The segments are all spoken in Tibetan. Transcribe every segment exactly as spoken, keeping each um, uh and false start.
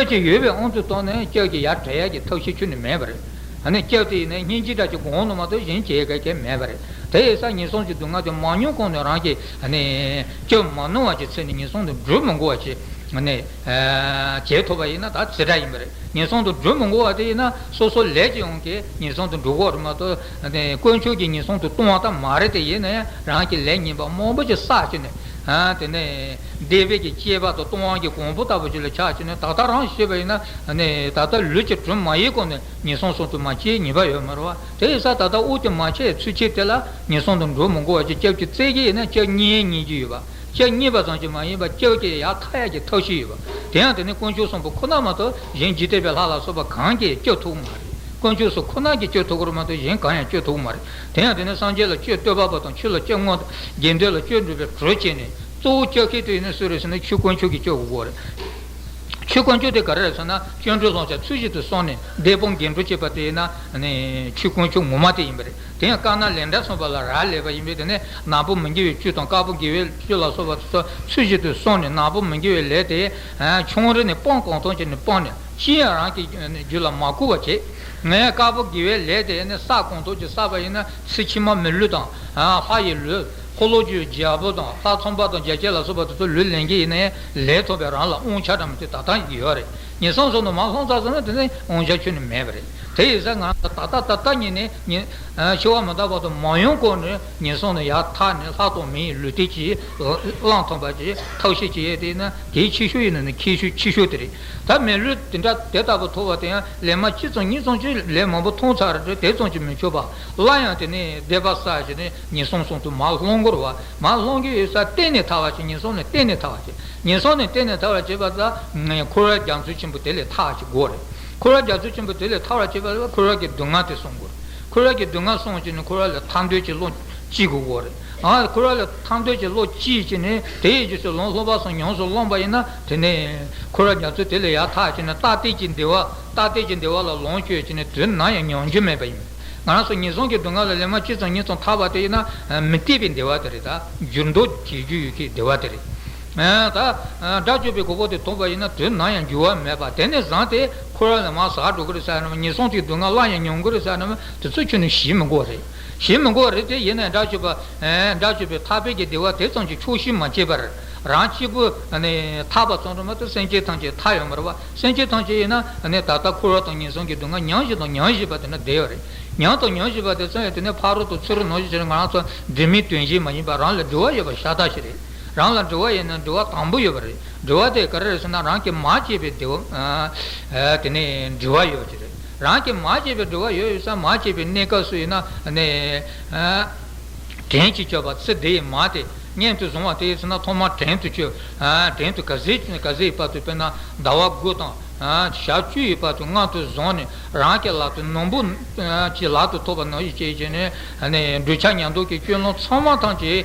སྐྱབས་ཀྱི་ཡོད་པའི་དབང་དུ་བཏང་ནས་སྐྱབས་ཀྱི་ཡར་བྲལ་ཡག་གི་ཐབས་ཤེས་ཁྱོན་ནས་མེད་པ་རེད། ཨ་ནི་སྐྱབས་དེ་ཡིན་ན་སྙིང་རྗེ་དྲག་གི་སྒོམ་ནོ་མ་གཏོགས་གཞན་བྱེད་ཡག་གི་མེད་པ་རེད། དེ་ཡིན་ཙང་ངན་སོང་གི་སྡུག་བསྔལ་དེ་མ་མྱོང་གོང་ནས་རང་གིས་ཨ་ནི་སྐྱབས་མ་ནོར་བ་ཅིག་བྱས་ནས་ངན་སོང་དུ་འགྲོ་མི་དགོས་པ་ཅིག་ཨ་ནི་བྱེད་ཐུབ་པ་ཡིན་ན་ད་ཇི་འདྲ་ཡིན་པ་རེད། ངན་སོང་དུ་འགྲོ་མི་དགོས་པ་དེ་ཡིན་ན་སོ་སོ་ལས་ཀྱི་དབང་གིས་ངན་སོང་དུ་འགྲོ་གི་ཡོད་རེད་མ་གཏོགས་ཨ་ནི་དཀོན་མཆོག་གིས་ངན་སོང་དུ་གཏོང་བ་ད་མ་རེད། དེ་ཡིན་ན་ཡང་རང་གིས་ལས་ངན་པ་མང་པོ་ཅིག་བསགས་བྱས་ནས་ཨ་དེ་ནས། འདས་པའི་གི་སྐྱེས་པ་དང་ལྟུང་བ་གི་གོང་བུ་ལྟ་བུ་ཅིག་ལ་ཆགས་བྱས་ནས་ད་ལྟ་རང་ཤེས་པ་ཡིན་ན་ནི་ད་ལྟ་ལུས་ཀྱི་དྲི་མ་ཡིས་གོང་ནས་ངན་སོང་གསུམ་དུ་མ་སྐྱེས་ཉེས་པ་ཡོད་མ་རེད་བ། དེ་ཡིན་ཙང་ད་ལྟ་དབུགས་དེ་མ་ཆད་ཚུན་ཆད་དེ་ལ་ངན་སོང་དུ་འགྲོ་མི་དགོས་པ་ཅིག་སྐྱབས་ཀྱི་རྩེ་གི་ཡིན་ན་སྐྱབས་གཉིས་གཉིས་ཀྱི་ཡོད་པ། སྐྱབས་གཉིས་པ་ཙམ་གྱིས་མ་ཡིན་པ་སྐྱབས་ཀྱི་ཡར་ཐར་ཡག་གི་ཐབས་ཤེས་ཡོད་པ། དེ་ཡང་དེ་ནི་དཀོན་མཆོག་གསུམ་པོ་ཁོ་ན་མ་གཏོགས་གཞན་འཇིག་རྟེན་པའི་ལྷ་ལ་སོགས་པ་གང་གིས་སྐྱོབ་ཐུབ་མ་རེད། དཀོན་མཆོག་གསུམ་ཁོ་ན་གིས་སྐྱོབ་ཐུབ་ཀྱི་རེད་མ་གཏོགས་གཞན་གང་ཡང་སྐྱོབ་ཐུབ་ཀྱི་མ་རེད། དེ་ཡང་དེ་ནི་སངས་རྒྱས་ལ་སྐྱོབ་བསྟོད་པ་པོ་དང་ཆོས་ལ་སྐྱོབ་བསྔོ་དགེ་འདུན་ལ་སྐྱོབ་འགྲུབ་པའི་གྲོས་བྱས་ནས་གཙོ་བོ་སྐྱོབ་མཁན་དེ་ཡིན་ན་སུ་རེད་ཟེར་ན་ཆོས་དཀོན་མཆོག་གིས་སྐྱོབ་དགོས་རེད། ཆོས་དཀོན་མཆོག་དེ་ག་རེ་རེད་ཟེར་ན་སྤྱོད་འགྲོ་བསླང་བྱ་ཚུལ་བཞིན་དུ་བསྲུངས་ནས་བདེན་དཔང་འགལ་འགྲོ་བྱེད་པ་དེ་ཡིན་ན་ཆོས་དཀོན་མཆོག་ངོ་མ་དེ་ཡིན་པ་རེད། དེ་ཡང་དཀར་ནག་ལས་འབྲས་གསུམ་པ་ལ་རག་ལས་པ་ཡིན་པས་དེ་ནས་ནག་པོ་མི་དགེ་བའི་བཅུ་དང་དཀར་པོ་དགེ་བའི་བཅུ་ལ་སོགས་པ་དེ་ཚོ་ཚུལ་བཞིན་དུ་བསྲུངས་ནས་ནག་པོ་མི་དགེ་བའི་ལས་དེ་ཆུང་རིགས་ནས་སྤང་གང་ཐུབ་བྱས་ནས་སྤངས་ནས། ཅི་ཡང་རང་གི་རྒྱུད་ལ་མ་བསྐུར་བ་བྱེད། ངས་དཀར་པོ་དགེ་བའི་ལས་དེ་ནི་བསགས་གང་ཐུབ་ཀྱིས་བསགས་པ་ཡིན་ན་ཚེ་ཕྱི་མ་མི་ལུས་དང་ལྷ་ཡི་ལུས། འཁོར་ལོས་སྒྱུར་བའི་རྒྱལ་པོ་དང་ལྷ་ཚངས་པ་དང་རྒྱལ་བྱེད་ལ་སོགས་པ་དེ་ཚོ་ལུས་ལེན་གྱི་ཡིན་ན་ཡང་ལས་ཐོབ་པའི་རང་ལ་དབང་ཆ་འདྲ་མི་དེ་ད་ལྟ་ཡོད་རེད། ངན་སོང་གསུམ་དུ་མར་ལྷུང་ཚར་སོང་ན་དེ་ནི་དབང་ཆ་ཁྱོན་ནས་མེད་པ་རེད། དེ་ཡིན་ཙང་ང་རང་ད་ལྟ་ད་ལྟ་ཉིད་ནས་ཉིན་འཆི་བ་མི་རྟག་བར་དུ་མ་ཡོང་གོང་ནས་ངན་སོང་ནས་ཡར་ཐར་ནས་ལྷ་དང་མིའི་ལུས་རྟེན་ཅིག་བླངས་ཐུབ་པ་ཅིག་ཐབས་ཤེས་ཅིག་ཡོད་དེ་ན་དེའི་ཆེ་ཤོས་ཡིན་ན་ནི་ཆེ་ཤོས་ཆེ་ཤོས་དེ་རེད། ད་མི་ལུས་དེ་འདྲ་དེ་ལྟ་བུ་ཐོབ་པ་དེ་ཡང་ལས་མ་གཅིག་ཙམ་གཉིས་ཙམ་གྱིས་ལས་མང་པོ་ཐོབ་ཚར་རེད། དེ་ཙམ་གྱིས་མི་ཆོག་པ། སླར་ཡང་དེ་ནས་སྡིག་པ་བསགས་བྱས་ནས་ངན་སོང་གསུམ་དུ་མར་ལྷུང་དགོས་རེད་བ། མར་ལྷུང་གི་ཡོད་ས་གཏན་ནས་ཐར་བ་ཞིག་ངན་སོང་ནས་གཏན་ནས་ཐར་བ་ཞིག་ངན་སོང་ནས་གཏན་ནས་ཐར་བ་བྱེད་པ་ད་འཁོར་བའི་རྒྱ་མཚོ་ཆེན་པོ་དེ་ལས་ཐར་བ་ཞིག་དགོས་རེད། འཁོར་བའི་རྒྱ་མཚོ་ཆེན་པོ་དེ་ལས་ཐར་བ་བྱེད་པ་ལ་འཁོར་བ་གི་སྡུག་བསྔལ་དེ་སྲུང་དགོས་རེད། འཁོར་བ་གི་སྡུག་བསྔལ་སྲུང་བྱས་ནས་འཁོར་བ་ལས་ཐར་འདོད་ཀྱི་བློ་སྐྱེ་དགོས་དགོས་རེད། ཨ་འཁོར་བ་ལས་ཐར་འདོད་ཀྱི་བློ་སྐྱེས་བྱས་ནས་དེའི་རྗེས་སུ་ལམ་ལྷོད་པ་སོགས་ཉམས་སུ་བླངས་པ་ཡིན་ན་དེ་ནས་འཁོར་བའི་རྒྱ་མཚོ་དེ་ལས་ཡར་ཐར་བྱས་ནས་རྟག་གཏན་གྱི་བདེ་བ་རྟག་གཏན་གྱི་བདེ་བ་ལ་ལོངས་སྤྱོད་བྱས་ནས་དུས་ནམ་ཡང་མྱོང་རྒྱུ་མེད་པ་ཡིན། ང་རང་ཚོ་ངན་སོང་གི་སྡུག་བསྔལ་ལ་ལན་མ་གཅིག་ཙམ་གཉིས་ཙམ་ཐར་བ་དེ་ཡིན་ན་མི་གཏད་པའི་བདེ་བ་དེ་རེད། ད་འགྱུར་ལྡོག་བྱེད་རྒྱུ་ཡོད་མཁན་བདེ་བ་དེ་རེད། ད་དགྲ་བཅོམ་པའི་གོ་འཕང་དེ་ཐོབ་པ་ཡིན་ན་དུས་ནམ་ཡང་འགྱུར་བ་མེད་པ་དེ་ནས་བཟུང་སྟེ་འཁོར་བ་ལས་མར་ཟག་འགྲོ་གི་རེད་ཟེར་ན་ངན་སོང་གི་སྡུག་བསྔལ་སླར་ཡང་མྱོང་གི་རེད་ཟེར་ན་དེ་ཚོ་ཁྱོན་ནས་ཞེད་མི་དགོས་རེད། ཞེད་མི་དགོས་རེད་དེ་ཡིན་ནའི་དགྲ་བཅོམ་པ་དགྲ་བཅོམ་པའི་ཐར་པའི་གི་བདེ་བ་དེ་ཙམ་གྱིས་ཆོག་ཤེས་མ་བྱས་པར་རང་གཅིག་པུ་ཐར་པ་ཙམ་དུ་མ་གཏོགས་སེམས་ཅན་ཐམས་ཅད་ཐར་ཡོང་མ་རེད་བ། སེམས་ཅན་ཐམས་ཅད་ཡིན་ན་ནི་ད་ལྟ་འཁོར་བ་དང་ངན་སོང་གི་སྡུག་བསྔལ་མྱོང་བཞིན་དང་མྱོང་བཞིན་པ་དེ་འདྲ་བསྡད་ཡོད་རེད། མྱོང་དང་མྱོང་བཞིན་པ་དེ་ཚོ་ཡང་དེ་ནས་ཕ་རོལ་ཏུ་ཚུར་ནོར་བཞིན་ཕྱིར་ང་རང་ཚོ་འབྲལ་མེད་དོན་གཞན་མ་ཡིན་པ་རང་ལ་འབྲེལ་བ་ཡོད་པ་ཤ་སྟག་ཞིག་རེད། རང་ལ་འབྲེལ་བ་ཡོད་ན་འབྲེལ་བ་དང་པོ་ཡོད་པ་རེད། འབྲེལ་བ་དེ་ག་རེ་རེད་ཟེར་ན་རང་གིས་མ་བྱས་པའི་བདེ་བ་དེ་ནས་འབྲེལ་བ་ཡོད་ཀྱི་རེད། རང་གིས་མ་བྱས་པའི་འབྲེལ་བ་ཡོད་ཡོད་ས་མ་བྱས་པའི་གནས་སྐབས་སུ་ཡིན་ན་ནས། དྲན་གྱིས་སྤྱོད་པ་ཚེ་འདི་ཡི་མ་དེ་སྔོན་དུ་བཟུང་བ་དེ་ཡིན་ན་ཐོག་མར་དྲན་དུ་བཅུག་དྲན་དུ་ག་ཚོད་ག་ཚོད་ཡི་བར་དུ་དཔེར་ན་ཟླ་བ་དགུ་དང་ཞག་བཅུ་ཡི་བར་དུ་མངལ་དུ་བཟུང་ནས་རང་གི་ལག་ཏུ་ནོར་བུ་ཅིག་ལག་ཏུ་ཐོབ་པ་ནང་བཞིན་བྱས་བྱས་ནས་འདོད་ཆགས་ཉམས་རྟོགས་ཀྱི་སྤྱོད་ལམ་ཚང་མ་ཐམས་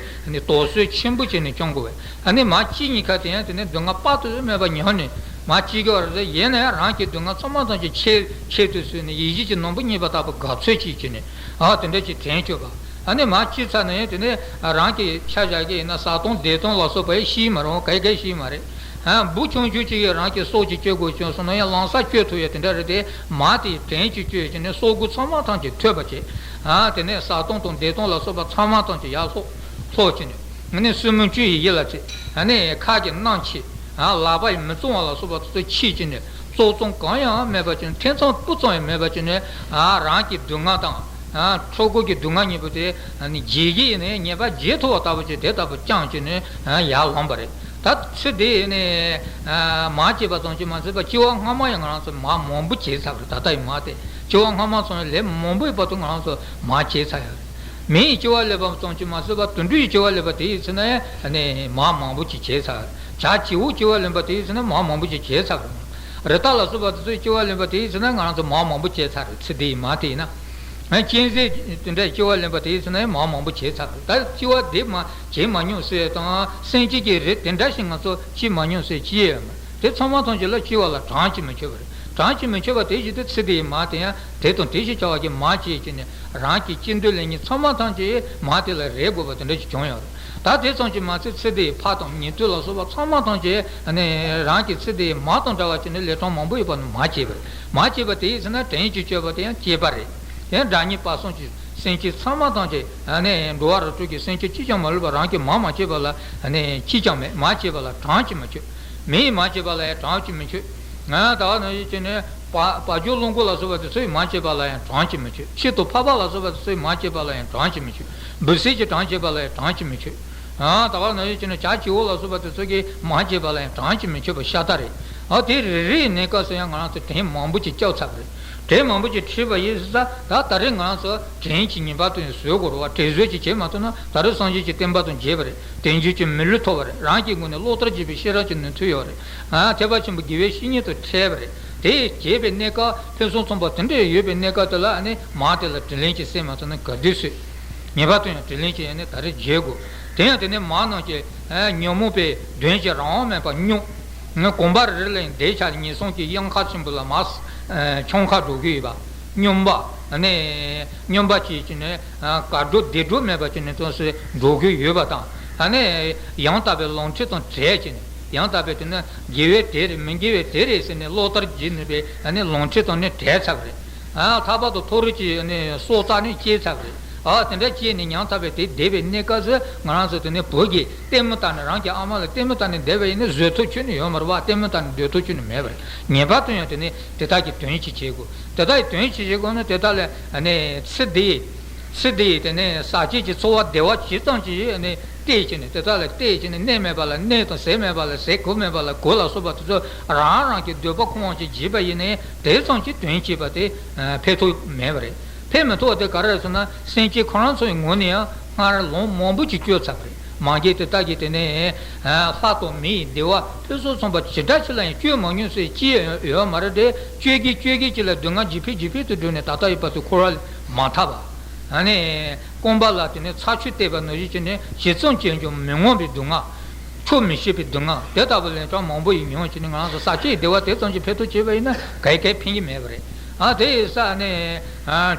ཅད་དོགས་ཟོན་ཆེན་པོ་བྱས་ནས་སྐྱོང་དགོས་པས། ཨ་ནི་མ་གཅིག་གཉིས་ཁ་དེ་ཡང་དེ་ནས་སྡུག་བསྔལ་དཔག་ཏུ་མེད་པ་མྱོང་ནས་མ་གཅིག་གི་བར་དུ་ཡིན་ན་ཡང་རང་གི་སྡུག་བསྔལ་ཚང་མ་ཐམས་ཅད་ཆེད་ཆེད་དུ་བཟུང་ནས་ཡིད་བཞིན་གྱི་ནོར་བུ་རྙེད་པ་ལྟ་བུ་དགའ་ཚོར་ཅིག་བྱས་ནས་ཨ་དེ་འདྲ་ཅིག་དྲན་བཅུག་པ། ཨ་ནི་མ་ཅི་ཚར་ནས་དེ་ནས་རང་གི་ཆ་བཞག་གི་ཡིན་ན་བཟའ་བཏུང་བདེ་ཐང་ལ་སོགས་པ་ཡང་ཤེས་མ་རུང་ག་གེ་ཤེས་མ་རེད། ཨ་འབུ་ཆུང་ཆུང་ཅིག་གིས་རང་གི་སྲོག་ཅིག་གཅོད་དགོས་བྱུང་སོང་ན་ཡང་ལམ་སང་གཅོད་ཐུབ་ཡ་དེ་འདྲ་རེད་དེ། མ་དེ་དྲན་གྱིས་གཅོད་བྱས་ནས་སྲོག་རྒོལ་ཚང་མ་ཐམས་ཅད་ཐོས་པ་བྱས། ཨ་དེ་ནས་བཟའ་བཏུང་དང་བདེ་ཐང་ལ་སོགས་པ་ཚང་མ་ཐམས་ཅད་ཡར་སློག་སློག་བྱས་ནས་ཨ་ནི་བསམ་བློ་བཅུ་ཡི་ཡིད་ལ་བྱེད། ཨ་ནི་ཁ་གི་སྣང་མཆེད། ལག་པ་ཡིས་མི་བཙོང་བ་ལ་སོགས་པ་དེ་ཚོ་ཕྱིས་ཀྱི་ནས་བཙོག་བཙོང་གང་ཡང་མེད་པ་ཅིག་ཐེ་ཚོམ་སྤུ་ཙམ་ཡང་མེད་པ་ཅིག་ནས་རང་གི་སྡུག་བསྔལ་དང་ཕྲུ་གུ་གི་སྡུག་བསྔལ་གཉིས་པོ་དེ་བརྗེད་ཀྱི་ཡིན་ནས་ངེས་པར་བརྗེད་ཐུབ་པ་ལྟ་བུ་ཅིག་དེ་ལྟ་བུ་བཅངས་ཀྱི་ནས་ཡར་ལངས་པ་རེད། ད་ཚེ་འདི་ནས་མ་བྱས་པ་ཙམ་ཅིག་མ་ཟད་པ་སྐྱེ་བ་སྔ་མ་ཡང་ང་རང་ཚོ་མ་མང་པོ་བྱས་ཚར་བ་རེད། ད་ལྟ་ཡི་མ་དེ་སྐྱེ་བ་སྔ་མ་སོང་ནས་ལས་མང་པོའི་བར་དུ་ང་རང་ཚོ་མ་བྱས་ཚར་ཡོད་རེད། མི་ཡི་སྐྱེ་བ་ལེན་པ་ཙམ་ཅིག་མ་ཟད་པ་དུད་འགྲོ་ཡི་སྐྱེ་བ་ལེན་པ་དེ་ཡིན་ཟེར་ན་ཡང་ནི་མ་མང་པོ་ཅིག་བྱས་ཚར། བྱ་བྱིའུ་སྐྱེ་བ་ལེན་པ་དེ་ཡིན་ཟེར་ན་མ་མང་པོ་ཅིག་བྱས་ཚར་རེད། རི་དྭགས་ལ་སོགས་པ་དེ་ཚོའི་སྐྱེ་བ་ལེན་པ་དེ་ཡིན་ཟེར་ན་ང་རང་ཚོ་མ་མང་པོ་བྱས་ཚར་རེད། ཚེ་འདི་ཡི་མ་དེ་ཡིན་ན། གཅན་གཟན་དེ་འདྲའི་སྐྱེ་བ་ལེན་པ་དེ་ཡིན་ཟེར་ན་ཡང་མ་མང་པོ་བྱས་ཚར་རེད། ད་སྐྱེ་བ་འདི་མ་བྱས་མ་མྱོང་ཟེར་དང་སེམས་ཅན་གྱི་རིགས་དེ་འདྲ་ཞིག་ང་ཚོ་སྐྱེ་མ་མྱོང་ཟེར་ཅི་ཡོད་མ་རེད། དེ་ཚང་མ་ཐམས་ཅད་ལ་སྐྱེ་བ་ལ་གྲངས་ཀྱིས་མི་ཆོད་པ་རེད། གྲངས་ཀྱིས་མི་ཆོད་པ་དེ་བཞིན་དུ་ཚེ་འདི་ཡི་མ་དེ་ཡང་དེ་དང་དེ་བཞིན་བྱ་བ་གི་མ་བྱས་ཀྱི་ནས་རང་གི་སྐྱིད་འདོད་ལེན་མཁན་ཚང་མ་ཐམས་ཅད་མ་དེ་ལ་རེག་དགོས་པ་དེ་འདྲ་ཞིག་བྱུང་ཡོད་རེད། ད་དེ་ཙམ་གྱིས་མ་ཚད་ཚེ་འདིའི་ཕ་དང་ཉན་ཐོས་ལ་སོགས་པ་ཚང་མ་ཐམས་ཅད་ནི་རང་གི་ཚེ་འདིའི་མ་དང་འདྲ་བ་བྱས་ནས་ལས་གྲངས་མང་པོ་ཡོད་པ་ནི་མ་བྱས་པ་རེད། མ་བྱས་པ་དེ་ཡིན་ཟེར་ན་དྲིན་གྱིས་བསྐྱོད་པ་དེ་ཡང་བྱས་པ་རེད། དེ་ཡང་སྒྲ་སྙན་པ་གསུམ་གྱི་སེམས་ཅན་ཚང་མ་ཐམས་ཅད་ནི་འགྲོ་བ་རིགས་དྲུག་གི་སེམས་ཅན་གཅིག་ཀྱང་མ་ལུས་པ་རང་གིས་མ་མ་བྱས་པ་ལ་ནི་གཅིག་ཀྱང་མེད། མ་བྱས་པ་ལ་གྲངས་ཀྱིས་མི་ཆོད། མི་ཡིས་མ་བྱས་པ་ལ་ཡང་གྲངས་ཀྱིས་མི་ཆོད། ད་ག་ནང་བཞིན་བྱས་ནས་བ་བ་སྦྱོར་རླུང་འཁོར་ལ་སོགས་པ་དེ་ཚོས་མ་བྱས་པ་ལ་ཡང་གྲངས་ཀྱིས་མི་ཆོད། ཆེད་དུ་འཕགས་པ་ལ་སོགས་པ་དེ་ཚོས་མ་བྱས་པ་ལ་ཡང་གྲངས་ཀྱིས་མི་ཆོད། འབུ་སྲིན་གྱིས་གྲངས་བྱས་པ་ལ་ཡང་གྲངས་ཀྱིས་མི་ཆོད། ད་ག་ནང་བཞིན་བྱས་ནས་བྱ་བྱིའུ་ལ་སོགས་པ་དེ་ཚོ་གིས་མ་བྱས་པ་ལ་ཡང་གྲངས་ཀྱིས་མི་ཆོད་པ་ཤ་སྟག་རེད། ཨ་དེ་རེ་རེའི་གནས་སྐབས་སུ་ཡང་ང་རང་ཚོ་དྲིན་མང་པོ་ཅིག་བསྐྱབས་ཚར་བ་རེད། དྲིན་མང་པོ་ཅིག་དྲིས་པ་ཡིན་ཟེར་ད་ད་རེས་ང་རང་ཚོ་དྲིན་གྱི་ཉེས་པ་དེ་བཟོད་དགོས་རེད་བ། དྲིན་གཟོ་ཅིག་བྱེད་མ་ཐུབ་ན་ད་རེས་སངས་རྒྱས་ཀྱི་བསྟན་པ་དང་མཇལ་བ་རེད། དལ་འབྱོར་གྱི་མི་ལུས་ཐོབ་པ་རེད། རང་གི་ངོས་ནས་ལོག་ལྟར་བྱས་པའི་ཤེས་རབ་ཀྱི་ནུས་མཐུ་ཡོད་རེད། ཨ་ཐེག་པ་ཆེན་པོ་དགེ་བའི་བཤེས་གཉེན་དུ་འཕྲད་པ་རེད། དེ་བྱས་པའི་གནས་སྐབས་ཕུན་སུམ་ཚོགས་པ་དེ་འདྲ་ཡོད་པའི་གནས་སྐབས་དེ་ལ་ཨ་ནི་མ་དེ་ལ་དྲིན་ལན་ཅིག་གསོས་མ་ཐུབ་ན་ག་དུས་གསོས། ངེས་པར་དུ་ཡང་དྲིན་ལན་ཅིག་ཡང་ནི་ད་རེས་འཇལ་དགོས། དེ་ཡང་དེ་ནས་མ་རྣམས་ཀྱི་ཉོན་མོངས་པའི་གདོན་གྱིས་རང་དབང་མེད་པར་སྙོམས། གོམ་པ་རེ་རེ་ལ་ཡང་བདེ་ཆགས་ངན་སོང་གི་གཡང་ཁ་ཆེན་པོ་ལ་མར་འཕྱང་ཁ་འགྲོ་གི་ཡོད་པ། སྙོམས་པ་ནི་སྙོམས་པ་བྱས་ཀྱི་ནི་གར་འགྲོ་བདེ་འགྲོ་མེད་པ་ཅིག་ནས་ཙམ་ཞིག་འགྲོ་གི་ཡོད་པ་དང་། ཨ་ནི་ཡང་དག་པའི་ལམ་ཁྲིད་དང་བྲལ་ཀྱི་ནི་ཡང་དག་པའི་དེ་ནི་དགེ་བའི་དེ་རེད་མི་དགེ་བའི་དེ་རེད་ཟེར་ནས་ལོག་ལྟར་བྱས་ནས་པའི་ཨ་ནི་ལམ་ཁྲིད་དང་ནི་བྲལ་ཚར་བ་རེད། ཨ་ལྷག་པར་དུ་མཐོ་རིས་ཀྱི་ཨ་ནི་སྲོག་རྩ་ནི་བཅད་ཚར་བ་རེད། ཨ་དེ་འདྲ་བཅད་ནས་ཡང་དག་པའི་དེ་བསྡད་པའི་གནས་སྐབས་སུ་ང་རང་ཚོ་དེ་ནི་བུ་གིས་ལྟད་མོ་ལྟ་ནས་རང་གི་ཨ་མ་ལ་ལྟད་མོ་ལྟ་ནས་བསྡད་པ་ཡིན་ན་བཟོད་ཐུབ་ཁྱོན་ནས་ཡོད་མ་རེད་བ། ལྟད་མོ་ལྟ་ནས་སྡོད་ཐུབ་ཁྱོན་ནས་མེད་པ་རེད། ངེས་པར་དུ་ཡང་དེ་ནི་དེ་དག་གི་དོན་ཅིག་བྱེད་དགོས། དེ་དག་གི་དོན་ཅིག་བྱེད་དགོས་ན་དེ་དག་ལ་ཨ་ནི་ཚེ་འདི་ཚེ་འདི་ཡི་དེ་ནས་ཟག་བཅས་ཀྱི་འཚོ་བ་བདེ་བ་ཇི་ཙམ་གྱིས་ནི་བལྟས་ཀྱི་ནི་དེ་དག་ལ་བལྟས་ཀྱི་ནི་གནས་མེད་པ་ལ་གནས་དང་ཟས་མེད་པ་ལ་ཟས་གོས་མེད་པ་ལ་གོས་ལ་སོགས་པ་དེ་ཚོ་རང་རང་གི་འདོད་པ་ཁོ་ནས་ཅིག་བགྱིས་པ་ཡིན་ནའི་དེ་ཙམ་གྱིས་དོན་བྱས་པ་དེ་ཕན་ཐོགས་མེད་པ་རེད། ཕན་མི་ཐོགས་དེ་ག་རེ་རེད་ཟེར་ན་སེམས་ཅན་ཁོ་རང་ཚོའི་ངོས་ནས་ཡང་སྔར་ལམ་མང་པོ་ཅིག་བསྐྱོད་ཚར་བ་རེད། མ་གི་དེ་དག་གིས་དེ་ནས་ལྷ་དང་མི་ཡི་བདེ་བ་ཕུན་སུམ་ཚོགས་པ་ཇི་འདྲ་ཞིག་ལ་ཡང་བསྐྱོད་མ་མྱོང་ཟེར་ཅི་ཡང་ཡོད་མ་རེད་དེ། བསྐྱོད་ཀྱི་བསྐྱོད་ཀྱི་ཅིག་ལ་སྡུག་བསྔལ་ཇེ་འཕེལ་ཇེ་འཕེལ་དུ་འགྲོ་ནས་ད་ལྟ་ཡོད་པ་དེ་འཁོར་བ་ལས་མ་ཐར་བ། ཨ་ནི་རྐང་པ་ལ་དེ་ནས་ཚ་ཆུ་བཏེགས་པ་ནང་བཞིན་བྱས་ནས་ཇི་ཙམ་བྱས་ཀྱང་མི་མངོན་པའི་སྡུག་བསྔལ། ཁྱོག་མི་ཤེས་པའི་སྡུག་བསྔལ་དེ་ལྟ་བུ་ལན་གྲངས་མང་པོ་ཡིས་མྱོང་བྱས་ནས་ང་རང་ཚོ་ཟག་བཅས་བདེ་བ་དེ་ཙམ་གྱིས་འཕེལ་ཐབས་བྱས་པ་ཡིན་ན་ག་གེ་ཕན་གྱི་མེད་པ་རེད། ཨ་དེ་ཡིན་ས་ནས་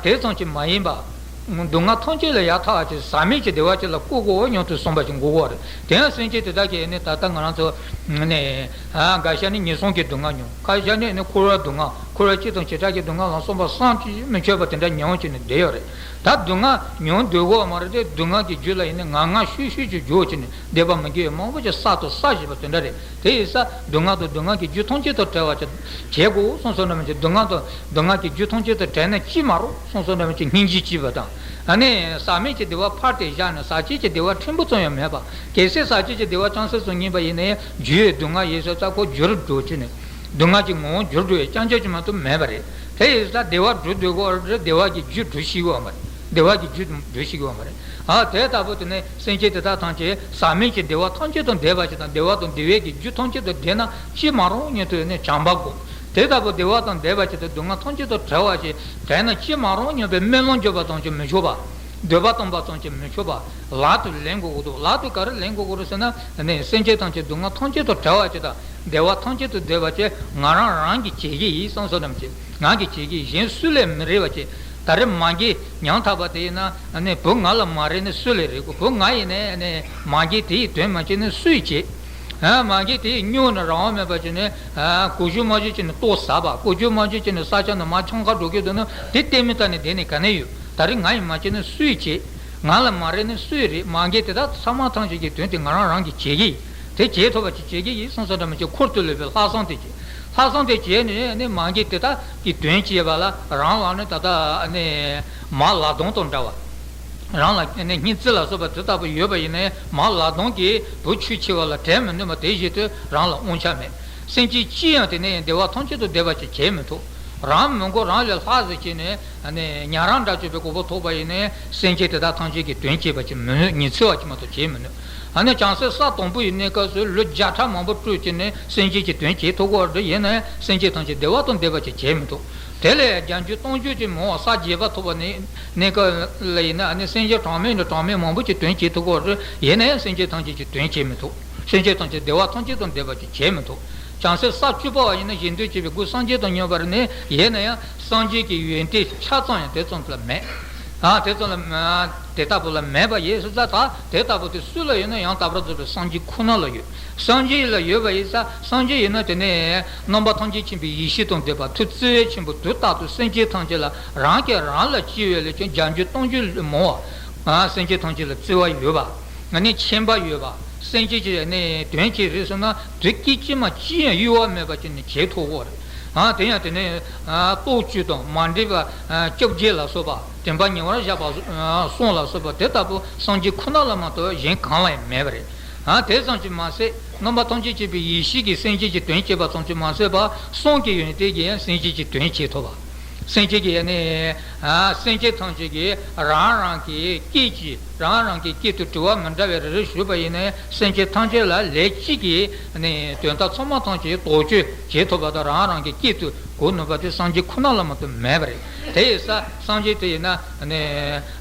དེ་ཙམ་གྱིས་མ་ཡིན་པ། སྡུག་བསྔལ་ཐམས་ཅད་ལས་ཡར་ཐར་བ་ཅིག་ཟག་མེད་ཀྱི་བདེ་བ་ཅིག་ལ་བཀོད་དགོས་སྙམ་དུ་གསུངས་པ་ཅིག་དགོས་ཀྱི་རེད། དེ་ཡང་སེམས་ཅན་དེ་དག་གིས་ནི་ད་ལྟ་ང་རང་ཚོ་ནས་འགའ་ཤས་ནི་ངན་སོང་གི་སྡུག་བསྔལ་མྱོང་། ཁ་ཤས་ནི་ནི་འཁོར་བའི་སྡུག་བསྔལ། འཁོར་བ་སྤྱི་དང་བྱེ་བྲག་གི་སྡུག་བསྔལ་ལ་སོགས་པ་བསམ་གྱིས་མི་ཁྱབ་པ་དེ་འདྲ་མྱོང་བྱས་ནས་བསྡད་ཡོད་རེད། ད་སྡུག་བསྔལ་མྱོང་སྡོད་དགོས་པ་མ་རེད་དེ། སྡུག་བསྔལ་གྱི་རྒྱུ་ལ་ཡིན་ནི་ངར་ངར་ཤུགས་ཤུགས་ཀྱིས་འཇོག་བྱས་ནས་བསྡད་པ་མི་དགེ་བ་མང་པོ་ཅིག་བསགས་དང་བསགས་བཞིན་པ་དེ་འདྲ་རེད། དེ་ཡིན་ས་སྡུག་བསྔལ་དང་སྡུག་བསྔལ་གྱི་རྒྱུ་ཐམས་ཅད་དང་བྲལ་བ་ཅིག་བྱེད་དགོས་གསུངས་སོ་ནམ་གྱི་སྡུག་བསྔལ་དང་སྡུག་བསྔལ་གྱི་རྒྱུ་ཐམས་ཅད་དང་བྲལ་ན་ཅི་མ་རུང་གསུངས་སོ་ནམ་གྱི་སྙིང་རྗེ་སྐྱེས་པ་དང་། ཨ་ནི་ཟག་མེད་ཀྱི་བདེ་བ་ཕར་དེ་བཞག་ནས་ཟག་བཅས་ཀྱི་བདེ་བ་ཕྲན་བུ་ཙམ་ཡང་མེད་པ། གལ་སྲིད་ཟག་བཅས་ཀྱི་བདེ་བ་ཅུང་ཟད་ཙམ་རྙེད་པ་ཡིན་ན་ཡང་རྒྱུ་ཡི་སྡུག་བསྔལ་ཡིན་ས་ཙམ་ཁོ་འགྱུར་འགྲོ་བྱས་ནས་སྡུག་བསྔལ་གྱི་ངོ་བོ་འགྱུར་འགྲོ་ཡི་རྐྱང་རྐྱང་ཅིག་མ་གཏོགས་མེད་པ་རེད། དེ་ཡིན་ཙང་བདེ་བ་སྒྲུབ་སྡོད་དགོས་རེད། བདེ་བ་གི་རྒྱུ་སྒྲུབ་ཤེས་དགོས་པ་མ་རེད། བདེ་བ་གི་རྒྱུ་སྒྲུབ་ཤེས་དགོས་པ་མ་རེད། ཨ་དེ་ལྟ་བུ་དེ་ནས་སེམས་ཅན་དེ་དག་ཐམས་ཅད་ཟག་མེད་ཀྱི་བདེ་བ་ཐམས་ཅད་དང་འདྲེས་པ་ཞིག་དང་བདེ་བ་དང་བདེ་བའི་གི་རྒྱུ་ཐམས་ཅད་དང་འདྲེས་ན་ཅི་མ་རུང་སྙམ་དུ་ནས་བྱམས་པ་དགོས། དེ་ལྟ་བུ་བདེ་བ་དང་འདྲེས་པ་ཞིག་དང་སྡུག་བསྔལ་ཐམས་ཅད་དང་བྲལ་བ་ཞིག་བྲལ་ན་ཅི་མ་རུང་སྙམ་པའི་སྨོན་ལམ་བརྒྱབ་པ་ཙམ་གྱིས་མི་ཆོག་པ། འདོད་པ་བཏང་པ་ཙམ་གྱིས་མི་ཆོག་པ། ལག་ཏུ་ལེན་དགོས་ཀྱི་འདུག་ལག་ཏུ་ག་རེ་ལེན་དགོས་ཀྱི་རེད་ཟེར་ན་ནས་སེམས་ཅན་ཐམས་ཅད་སྡུག་བསྔལ་ཐམས་ཅད་དང་བྲལ་བ་ཅིག་དང་བདེ་བ་ཐམས་ཅད་དང་འདྲེས་པ་ཅིག་ང་རང་རང་གིས་བྱེད་ཀྱི་ཡིན་བསམ་བསམ་ཙམ་གྱིས། ང་གིས་བྱེད་ཀྱི་ཡིན། གཞན་སུ་ལས་མི་རེ་བ་ཅིག་ད་རེས་མ་གིའི་ཉམ་ཐག་པ་དེ་ཡིན་ན་ནི་བུ་ང་ལ་མ་རེ་ནི་སུ་ལས་རེ་དགོས། བུ་ང་ཡིན་ནའི་ནི་མ་གིའི་དེ་ཡི་དོན་མ་བྱས་ནི་སུས་བྱེད། ཨ་མ་གིའི་དེ་ཡི་སྨྱོ་ནི་རང་དབང་མེད་པ་བྱས་ནས་ཨ་གོ་རྒྱུ་མ་བྱས་བྱས་ནས་ལྟོ་ཟ་བ། གོ་རྒྱུ་མ་བྱས་བྱས་ནས་ས་ཆ་ནས་མར་འཕྱང་ཁ་འགྲོ་གི་འདུག་ན་དེ་ལྟད་མོ་ལྟ་ནས་བསྡད་ནས་ག་ནས་ཡོད། ད་རེས་ང་ཡིས་མ་བྱས་ན་སུས་བྱེད། ང་ལ་མ་རེ་ན་སུས་རེ། མ་གི་དེ་དག་ཚང་མ་ཐམས་ཅད་ཀྱི་དོན་དེ་ང་རང་རང་གིས་བྱེད་ཀྱི་ཡིན། དེ་བྱེད་ཐུབ་པ་ཅིག་བྱེད་ཀྱི་ཡིན་བསམ་ས་འདྲ་མི་བྱེད། འཁོར་དུ་ལུས་པའི་ལྷག་བསམ་དེ་བྱེད། ལྷག་བསམ་དེ་བྱས་ནས་ནི་མ་གི་དེ་དག་གི་དོན་བྱེད་པ་ལ་རང་ལ་ནི་ད་ལྟ་ནི་མ་ལག་སྡང་དང་འདྲ་བ། རང་ལ་ནི་སྙིང་རྗེ་ལ་སོགས་པ་དེ་ལྟ་བུ་ཡོད་པ་ཡིན་ན་མ་ལག་སྡང་གིས་བུ་ཆོས་ཆེ་བ་ལ་བྲེལ་མི་ནུས་པ་དེ་བཞིན་དུ་རང་ལ་དབང་ཆ་མེད། སེམས་ཅན་ཅི་ཡང་དེ་ནས་བདེ་བ་ཐམས་ཅད་དུ་བདེ་བ་ཞིག་བྱེད་མི་ཐུབ། རང་མི་དགོས་རང་ལས་ལྷག་ཟེར་བྱས་ནས་ཉན་རང་དགྲ་བཅོམ་པའི་གོ་འཕང་ཐོབ་པ་ཡིན་ནའི་སེམས་ཅན་དེ་དག་ཐམས་ཅད་ཀྱི་དོན་བྱེད་པ་ཅིག་མི་ནུས། ཉི་ཚེ་བ་ཅིག་མ་གཏོགས་བྱེད་མི་ནུས། ཨ་ནི་བྱང་སེམས་ས་དང་པོ་ཡི་གནས་སྐབས་སུ་ལོ་བརྒྱ་ཕྲག་མང་པོ་སྤྲོས་བྱས་ནས་སེམས་ཅན་གྱི་དོན་བྱེད་ཐུབ་ཀྱི་རེད། ཡིན་ནའི་སེམས་ཅན་ཐམས་ཅད་བདེ་བ་དང་ལྡན་པ་ཅིག་བྱེད་མི་ཐུབ། དེ་ལས་བརྒྱ་འགྱུར་སྟོང་འགྱུར་གྱིས་མང་བ་ས་བརྒྱད་པ་ཐོབ་པ་ནི་གནས་སྐབས་ལ་ཡིན་ན་ཨ་ནི་སེམས་ཅན་གྲངས་མེད་ནས་གྲངས་མེད་མང་པོ་ཅིག་དོན་བྱེད་ཐུབ་ཀྱི་རེད། ཡིན་ནའི་སེམས་ཅན་ཐམས་ཅད་ཀྱི་དོན་བྱེད་མི་ཐུབ། སེམས་ཅན་ཐམས་ཅད་བདེ་བ་ཐམས་ཅད་དང་ལྡན་པ་ཅིག་བྱེད་མི་ཐུབ། བྱང་སེམས་ས་བཅུ་པ་བ་ཡིན་ན་གཞན་དོན་བྱེད་པའི་སྒོས་སངས་རྒྱས་དང་མཉམ་པར་ནི་ཡིན་ན་ཡང་སངས་རྒྱས་ཀྱི་ཡོན་ཏན་ཆ་ཙམ་ཡང་དེ་ཙམ་ལ་མེད། ཨ་དེ་ཚོ་ལ་དེ་ལྟ་བུ་ལ་མེད་པ་ཡིན་ཟེར་ཙང་། ད་དེ་ལྟ་བུ་དེ་སུ་ལ་ཡོད་ན་ཡང་དག་པར་རྫོགས་པའི་སངས་རྒྱས་ཁོ་ན་ལ་ཡོད། སངས་རྒྱས་ལ་ཡོད་པ་ཡིན་ཙང་། སངས་རྒྱས་ཡིན་ན་དེ་ནས་རྣམ་པ་ཐམས་ཅད་མཁྱེན་པའི་ཡེ་ཤེས་དང་ལྡན་པ། ཐུགས་བརྩེ་བ་ཆེན་པོ། དུས་རྟག་ཏུ་སེམས་ཅན་ཐམས་ཅད་ལ། རང་གིས་རང་ལ་བརྩེ་བའི་ལས་ཀྱང་བརྒྱ་འགྱུར་སྟོང་འགྱུར་མང་བ། སེམས་ཅན་ཐམས་ཅད་ལ་བརྩེ་བ་ཡོད་པ། ཨ་ནི་མཁྱེན་པ་ཡོད་པ། སེམས་ཅན་གྱི་ནི་དོན་བྱེད་རེད་ཟེར་ན། དུས་སྐད་ཅིག་མ་ཅི་ཡང་གཡོ་བ་མེད་པ་ཅིག་ནི་བྱེད་ཐུབ་ཀྱི་རེད། ཨ་དེ་ཡང་དེ་ནི་ཨ་རྟོག་བཅས་དང་མ་འདྲེས་པ། ཨ་བཅོ་བརྒྱད་ལ་སོགས་པ། དྲན་པ་ཉེ་བར་བཞག་པ་གསུམ་ལ་སོགས་པ་དེ་ལྟ་བུ་སངས་རྒྱས་ཁོ་ན་ལ་མ་གཏོགས་གཞན་གང་ལ་ཡང་མེད་པ་རེད། ཨ་དེ་ཙམ་གྱིས་མ་ཟད། རྣམ་པ་ཐམས་ཅད་མཁྱེན་པའི་ཡེ་ཤེས་ཀྱིས་སེམས་ཅན་གྱི་དོན་བྱེད་པ་ཙམ་གྱིས་མ་ཟད་པར། གསུང་གི་ཡོན་ཏན་གྱིས་ཡང་སེམས་ཅན་གྱི་དོན་བྱེད་ཐུབ་པ། སེམས་ཅན་གྱི་ནི་ཨ་སེམས་ཅན་ཐམས་ཅད་ཀྱིས་རང་རང་གི་སྐད་ཀྱིས། རང་རང་གི་སྐད་དུ་དྲི་བ་མི་འདྲ་བའི་རེ་རེ་ཞུས་པ་ཡིན་ན། སེམས་ཅན་ཐམས་ཅད་ལ་ལས་གཅིག་གིས་ནི་དོན་དག་ཚང་མ་ཐམས་ཅད་དོགས་གཅོད་བྱེད་ཐུབ་པ་དང་། རང་རང་གི་སྐད་དུ་གོ་ནུས་པ་དེ་སངས་རྒྱས་ཁོ་ན་ལ་མ་གཏོགས་མེད་པ་རེད། དེ་ཡིན་ཙང་སངས་རྒྱས་དེ་ཡིན་ན་ནི་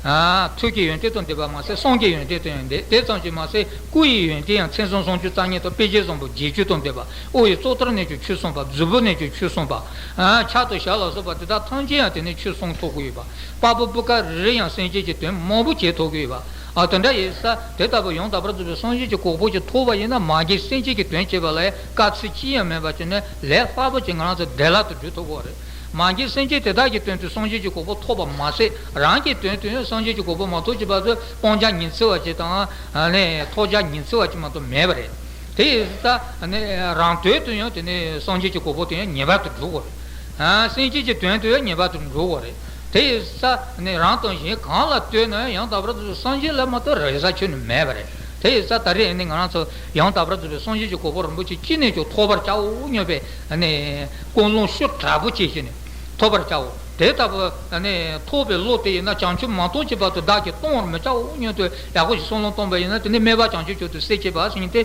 ཨ་ཐུགས་ཀྱི་ཡོན་ཏན་དང་ལྡན་པ་མ་ཟད། གསུང་གི་ཡོན་ཏན་དང་ཡང་ལྡན། དེ་ཙམ་གྱིས་མ་ཟད། སྐུ་ཡི་ཡོན་ཏན་ཡང་མཚན་བཟང་སུམ་ཅུ་རྩ་གཉིས་དང་། དཔེ་བྱད་བཟང་པོ་བརྒྱད་ཅུ་དང་ལྡན་པ། དབུ་ཡི་གཙུག་ཏོར་རྣལ་འབྱོར་ཁྱུ་གསུམ་པ། མཛུབ་བུ་རྣལ་འབྱོར་ཁྱུ་གསུམ་པ། ཨ་ཕྱག་དང་ཞབས་ལ་སོགས་པ་དེ་དག་ཐམས་ཅད་ཡང་དེ་ནི་ཁྱུ་གསུམ་ཐོབ་ཀྱི་ཡོད་པ། པགས་པ་སྤུ་ཀ་རེ་རེ་ཡང་སེམས་ཅན་གྱི་དོན་མང་པོ་བྱེད་ཐུབ་ཀྱི་ཡོད་པ། ཨ་དེ་འདྲ་ཡིན་ཙང་དེ་ལྟ་བུ་ཡང་དག་པར་རྫོགས་པའི་སངས་རྒྱས་ཀྱི་གོ་འཕང་ཅིག་ཐོབ་པ་ཡིན་ན། མ་གཞི་སེམས་ཅན་གྱི་དོན་བྱེད་པ་ལ་དཀའ་ཚེགས་ཅི་ཡང་མེད་པ་བྱས་ནས། ལས་སླ་པོ་ཅིག་ང་རང་ཚོ་བདེ་བླག་ཏུ་སྒྲུབ་ཐུབ་ཀྱི་རེད། མ་གཞི་སེམས་ཅན་དེ་དག་གི་དོན་དུ་སངས་རྒྱས་ཀྱི་གོ་འཕང་ཐོབ་པ་མ་ཟད། རང་གི་དོན་དུ་ཡང་སངས་རྒྱས་ཀྱི་གོ་འཕང་མ་ཐོབ་ཅིག་བར་དུ་སྤང་བྱ་ཉི་ཚེ་བ་ཅིག་དང་། ཨ་ནི་ཐོབ་བྱ་ཉི་ཚེ་བ་ཅིག་མ་གཏོགས་མེད་པ་རེད། དེ་ཡིན་ཙང་ནི་རང་དོན་དུ་ཡང་དེ་ནི་སངས་རྒྱས་ཀྱི་གོ་འཕང་དེ་ཡང་ངེས་པར་དུ་འགྲུབ་དགོས་རེད། ཨ་སེམས་ཅན་གྱི་དོན་དུ་ཡང་ངེས་པར་དུ་འགྲུབ་དགོས་རེད། དེ་ཡིན་ཙང་ནི་རང་དང་གཞན་གང་ལ་ལྟོས་ན་ཡང་དག་པར་དུ་སངས་རྒྱས་ལ་མ་གཏོགས་རེ་ས་ཁྱོན་ནས་མེད་པ་རེད། དེ་ཡིན་ཙང་ད་རེས་ནི་ང་རང་ཚོ་ཡང་དག་པར་རྫོགས་པའི་སངས་རྒྱས་ཀྱི་གོ་འཕང་རིན་པོ་ཆེ་ཅི་ནས་ཀྱང་ཐོབ་པར་བྱའོ་སྙམ་པའི་ནི་ཀུན་སློང་ཤུགས་དྲག་པོ་བྱས་བྱས་ནས་ཐོབ་པར་བྱའོ། དེ་ལྟ་བུ་ནི་ཐོབ་པའི་བློ་དེ་ཡིན་ན། བྱང་ཆུབ་མ་ཐོབ་ཀྱི་བར་དུ་བདག་གིས་གཏོང་བར་མི་བྱའོ་སྙམ་དུ་ཡག་པོ་ཞིག་བསམ་བློ་བཏང་པ་ཡིན་ན། དེ་ནི་སྨོན་པ་བྱང་ཆུབ་མཆོག་ཏུ་གསལ་བྱེད་པ་ཟེར་མཁན་དེ་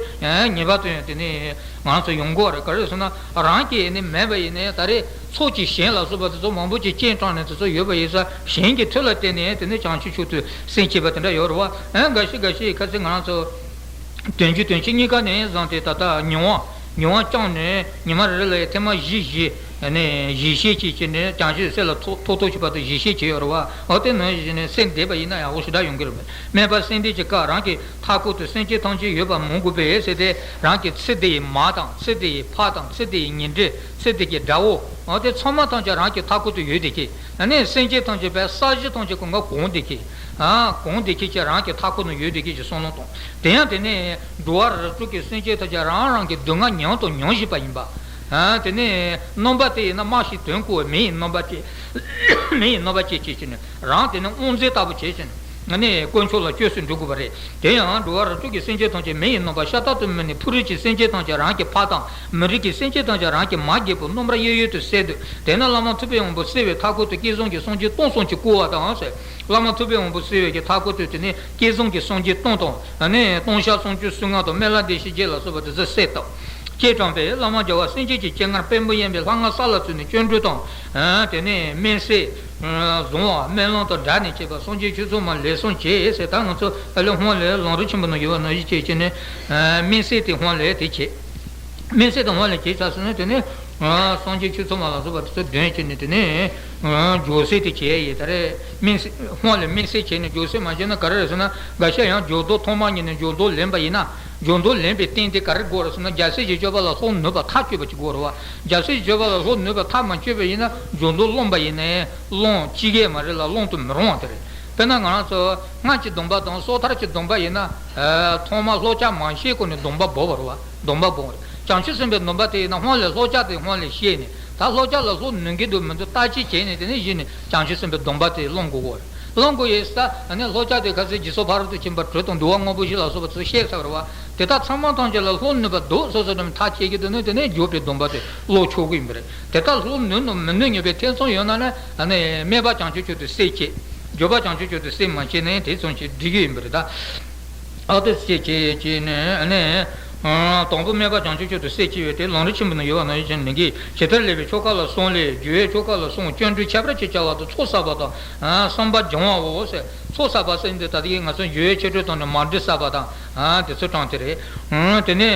ངེས་པར་དུ་ཡང་དེ་ནི་ང་ཚོ་ཡོང་དགོས་རེད། ག་རེ་ཟེར་ན། རང་གིས་ནི་མེད་པ་ཡིན་ནའི་ད་རེས་ཚོགས་ཀྱི་གཞན་ལ་སོགས་པ་དེ་ཚོ་མང་པོ་ཅིག་སྤྱན་དྲངས་ནས་དེ་ཚོ་ཡོད་པ་ཡིན་ཙང་། གཞན་གྱི་མཐུ་ལ་བརྟེན་ནས་དེ་ནི་བྱང་ཆུབ་མཆོག་ཏུ་གསལ་བྱེད་པ་དེ་འདྲ་ཡོད་རེད་བ། ཨ་འགའ་ཤས་འགའ་ཤས་ཁ་སང་ང་རང་ཚོ་བདུན་ཅུ་དོན་གཅིག་གཉིས་ཀ་ནས་བཟུང་སྟེ། ད་ལྟ་མྱོང་བ་མྱོང་བ་བཅངས་ནས་ཉི་མ་རེ་རེ་ལ་ཐེངས་མ་བཞི་བཞི་ནས་ཞལ་བཞེས་བྱས་བྱས་ནས། བྱང་ཆུབ་སེམས་ལ་ཐོགས་ཐོགས་ཐོགས་བྱེད་པ་དང་ཞལ་བཞེས་བྱས་ཡོད་རེད་བ། འོ་དེ་ནང་བཞིན་ནས་སེམས་བསྡད་པ་ཡིན་ན་ཡག་པོ་ཞེ་དྲག་ཡོང་གི་རེད། སྨོན་པ་སེམས་སྡེ་གྱི་སྐབས་རང་གི་མཐའ་འཁོར་དུ་སེམས་ཅན་ཐམས་ཅད་ཡོད་པ་མང་དགོས་པས་ཟེར་ཏེ། རང་གི་ཚེ་འདི་ཡི་མ་དང་། ཚེ་འདི་ཡི་ཕ་དང་། ཚེ་འདི་ཡི་ཉེ་འབྲེལ། ཚེ་འདི་གི་དགྲ་བོ། འོ་དེ་ཚང་མ་ཐམས་ཅད་རང་གི་མཐའ་འཁོར་དུ་ཡོད་བསྡད་ཀྱི། ཨ་ནི་སེམས་ཅན་ཐམས་ཅད་པའི་ས་གཞི་ཐམས་ཅད་ཀྱི་ངོ་གོང་བསྡད་ཀྱི། ཨ་གོང་བསྡད་ཀྱི་ཅིག་རང་གི་མཐའ་འཁོར་ན་ཡོད་བསྡད་ཀྱི་ཅིག་བསམ་བློ་གཏོང་། དེ་ཡང་དེ་ནི་འགྲོ་བ་རིགས་དྲུག་གི་སེམས་ཅན་ཐམས་ཅད་རང་རང་གི་སྡུག་བསྔལ་མྱོང་དང་མྱོང་བཞིན་པ་ཡིན་པ། ཨ་དེ་ནི་རྣམ་པ་དེ་ཡིན་ན་རྨ་ཞིག་དོན་བསྐོར་བའི་མེ་ཡི་རྣམ་པ་ཅན། མེ་ཡི་རྣམ་པ་ཅན་བྱས་བྱས་ནས་རང་དེ་ནི་དབང་མཛད་ལྟ་བུ་བྱས་བྱས་ནས། ཨ་ནི་དཀོན་མཆོག་ལ་བསྐྱོད་སུ་འགྲོ་དགོས་པ་རེད། དེ་ཡང་འགྲོ་བ་རིགས་དྲུག་གི་སེམས་ཅན་ཐམས་ཅད་མེ་ཡི་རྣམ་པ་ཤ་སྟག་ཏུ་མོས་ནས། ཕོ་རིགས་ཀྱི་སེམས་ཅན་ཐམས་ཅད་རང་གི་ཕ་དང་། མི་རིགས་ཀྱི་སེམས་ཅན་ཐམས་ཅད་རང་གི་མ་རྒྱལ་པོ་རྣམ་པར་གཡས་གཡོན་དུ་གསལ་འདུག། དེ་ནས་བླ་མ་ཐུབ་པའི་དབང་པོ་གསལ་བའི་མཐའ་འཁོར་དུ་བསྐལ་བཟང་གི་སངས་རྒྱས་སྟོང་གསུམ་གྱིས་བསྐོར་བ་དང་ཟེར། བླ་མ་ཐུབ་པའི་དབང་པོ་གསལ་བའི་གི་མཐའ་འཁོར་དུ་དེ་ནས་བསྐལ་བཟང་གི་སངས་རྒྱས་སྟོང་དང་། ཨ་ནི་སྟོང་གསུམ་སྟོང་གསུམ་སྔགས་དང་སྨན་བླ་བདེ་གཤེགས་བརྒྱད་ལ་སོགས་པ་དེ་ཚོ་གསལ་བཏབ། ཅེས་དྲངས་པས་བླ་མ་རྒྱལ་བ་སེང་གེ་གི་སྤྱན་སྔར་དཔོན་པོ་གཡས་པས་ལྷ་སྔགས་ས་ལ་བཙུགས་ནས་སྤྱན་འདྲེན་དང་། ཨ་དེ་ནས་སྨན་གསེར་བཟུང་བ་སྨན་བླང་དང་སྦྲགས་ནས་བྱས་པ་སངས་རྒྱས་ཆོས་ཚོགས་མ་ལེགས་གསུངས་བྱས་ཟེར། ད་ང་ཚོ་ཨ་ལེ་ཧོང་ལེ་ལམ་རིམ་ཆེན་པོ་ནང་ཡོད་པ་ནང་བཞིན་བྱས་བྱས་ནས། ཨ་སྨན་གསེར་དེ་ཧོང་ལེ་དེ་བྱས། སྨན་གསེར་དེ་ཧོང་ལེ་བྱས་ཚར་སོང་ན། དེ་ནས་ཨ་སངས་རྒྱས་ཆོས་ཚོགས་མ་ལ་སོགས་པ་དེ་ཚོ་འདོན་བྱས་ནས། དེ་ནས་ཨ་ཇོ་གསེར་དེ་བྱས་ཡིན། ད་རེས་སྨན་གསེར་ཧོང་ལེ་སྨན་གསེར་བྱས་ནས་ཇོ་གསེར་མ་བྱས་ན་ག་རེ་རེད་ཟེར་ན། འགའ་ཤས་ཡང་ཇོ་རྡོ་ཐོག་མ་ཉིད་ནས་ཇོ་རྡོ་ལེན་པ་ཡིན་ན། ཇོ་རྡོ་ལེན་པའི་རྟེན་དེ་ག་རེ་དགོས་རེད་ཟེར་ན། རྒྱལ་སྲས་ཀྱི་སྤྱོད་པ་ལ་སློབ་ནུས་པ་ཐག་ཆོད་པ་ཅིག་དགོས་རེད་བ། རྒྱལ་སྲས་ཀྱི་སྤྱོད་པ་ལ་སློབ་ནུས་པ་ཐག་མ་ཆོད་པ་ཡིན་ན། ཇོ་རྡོ་སློང་པ་ཡིན་ནའི་སློང་ཅི་གས་མ་རེད་ལ། སློང་དུ་མི་རུང་བ་དེ་རེད། དཔེར་ན་ང་རང་ཚོ་སྔགས་ཀྱི་སྡོམ་པ་དང་སོ་ཐར་གྱི་སྡོམ་པ་ཡིན་ན། ཨ་ཐོག་མར་ལྷོ་ཕྱོགས་མ་ཤེས་གོང་ནས་སྡོམ་པ་འབོག་པ་རེད་བ། སྡོམ་པ་འབོག་རེད། བྱང་ཆུབ་སེམས་དཔའི་སྡོམ་པ་དེ་ཡིན་ན་ཧོང་ལེ་ལྷོ་ཕྱོགས་དེ་ཧོང་ལེ་ཤེས་ནས། ད་ལྷོ་ཕྱོགས་ལ་སློབ་ནུས་ཀྱི་འདུག་མི་འདུག་བརྟག་དཔྱད་བྱས་ནས། དེ་ནས་གཞི་ནས་བྱང་ཆུབ་སེམས་དཔའི་སྡོམ་པ་དེ་སློང་དགོས་ཀྱི་རེད། སློང་དགོས་ཡོད་ས། ཨ་ནི་ལྷོ་ཕྱོགས་དེ་ཁ་སང་རྗེས་སུ་ཕ་རོལ་ཏུ་ཕྱིན་པ་དྲུག་དང་འདུལ་བ་དངོས་པོ་བཞི་ལ་སོགས་པ་ཚོ་བཤད་ཚར་བ་རེད་བ། དེ་དག་ཚང་མ་ཐམས་ཅད་ལ་སློབ་ནུས་པ་འདུག་སོ་སོ་ནས་ཐག་བཅད་ཀྱི་འདུག་ན། དེ་ནས་འཇུག་པའི་སྡོམ་པ་དེ་སློང་ཆོག་གི་ཡིན་པ་རེད། དེ་དག་སློབ་ནུས་ནམ་མི་ནུས་སྙམ་པའི་ཐེ་ཚོམ་ཡོད་ན་ནི། ཨ་ནི་སྨོན་པ་བྱང་ཆུབ་མཆོག་ཏུ་གསལ་བྱེད། འཇུག་པ་བྱང་ཆུབ་མཆོག་ཏུ་གསལ་མ་བྱས་ནས་དེ་ཙམ་གྱིས་འགྲིག་གི་ཡིན་པ་རེད་ད། ཨ་དེ་གསལ་བྱེད་ཅེས་ནས་ཨ་ནི། དང་པོ་སྨོན་པ་བྱང་ཆུབ་མཆོག་ཏུ་གསལ་བྱེད་པའི་དེ་ལམ་རིམ་ཆེན་པོ་ནང་ཡོད་པ་ནང་བཞིན་ལེན་གྱི། ཇི་ལྟར་ལེགས་པའི་ཆོ་ག་ལ་གསུམ་ལས། སྦྱོར་བའི་ཆོ་ག་ལ་གསུམ། སྤྱན་འདྲེན་ཁྱད་པར་ཅན་བྱ་བ་དང་། ཚོགས་བསགས་པ་དང་། ཨ་བསམ་པ་སྦྱང་བའོ་ཟེར། ཚོགས་བསགས་པ་ཟེར་འདི་ད་ལྟ་ང་ཚོ་སྦྱོར་བའི་ཆོ་འཕྲུལ་དང་ནི་མ་འདྲེས་བསགས་པ་དང་། ཨ་དེ་ཚོ་དྲངས་དེ་རེད། ཨ་དེ་ནས་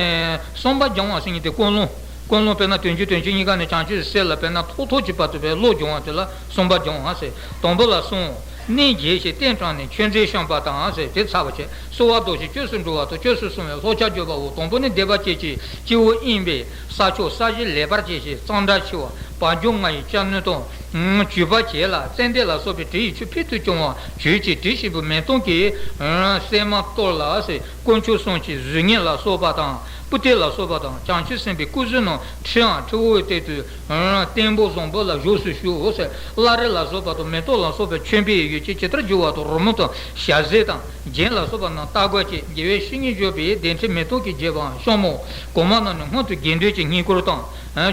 བསམ་པ་སྦྱང་བ་ཟེར་མཁན་དེ་ཀུན་སློང་། ཀུན་སློང་དཔེར་ན་བདུན་ཅུ་དོན་གཅིག་གཉིས་ཀ་ནས་བྱང་ཆུབ་སེམས་ལ་དཔེར་ན་ཐོག་ཐོག་གཅིག་བར་དུ་བའི་བློ་སྦྱོང་བ་དེ་ལ་བསམ་པ་སྦྱང་བ་ཟེར། དང་པོ་ལ་གསུམ། གནས་རྒྱས་ཤིང་རྟེན་དྲངས་ནས་མཆོད་རྫས་བཤམས་པ་དང་ཟེར་དེ་ཚར་བ་བྱས། གསོལ་བ་བདེ་ཞིང་བཅོས་སུ་འགྲོ་བ་དང་བཅོས་སུ་སོང་བའི་ལྷོ་ཕྱོགས་བརྗོད་པའོ། དང་པོ་ནི་སྡེ་པ་བཅས་ཀྱི་སྤྱི་བོ་གཡས་པའི་ས་ཕྱོགས་ས་གཞི་ལེགས་པར་བྱས་ཤིང་གཙང་སྦྲ་ཆེ་བ། བ་བྱུང་ང་ཡི་ཅ་ནུ་དང་། བྱུག་པ་བྱས་ལ་ཙན་དན་ལ་སོགས་པའི་དྲི་ཡི་ཆུ་ཕུལ་དུ་བྱུང་བ་བྱུགས་ཀྱི་དྲི་ཞིམ་པོའི་མེ་ཏོག་གི་སྲན་མ་གཏོར་ལ་ཟེར། དཀོན་མཆོག་གསུམ་གྱི་གཟུགས་བརྙན་ལ་སོགས་པ་དང་། པུ་སྟི་ལ་སོགས་པ་དང་། བྱང་ཆུབ་སེམས་དཔའི་སྐུ་གཟུགས་རྣམས་ཁྲིའམ་ཁྲི་བོའི་སྟེང་དུ། སྟེགས་བུ་བཟང་པོ་ལ་བཞུགས་སུ་གསོལ་ཟེར། བླ་རེ་ལ་སོགས་པ་དང་མེ་ཏོག་ལ་སོགས་པའི་མཆོད་པའི་ཡོ་བྱད་ཇི་ལྟར་བྱུང་བ་དང་། རོལ་མོ་དང་ཞབས་གཟེར་དང་རྒྱན་ལ་སོགས་པ་རྣམས་བཏགས་སྒོ་བཅས། རྒྱལ་བའི་བཤེས་གཉེན་བཞུགས་པའི་གདན་ཁྲི་མེ་ཏོག་གིས་བརྒྱན་པའམ་ཤོ་མོ། གོང་མ་རྣམས་ནི་སྔོན་དུ་དགེ་འདུན་གྱི་བསྙེན་བཀུར་དང་།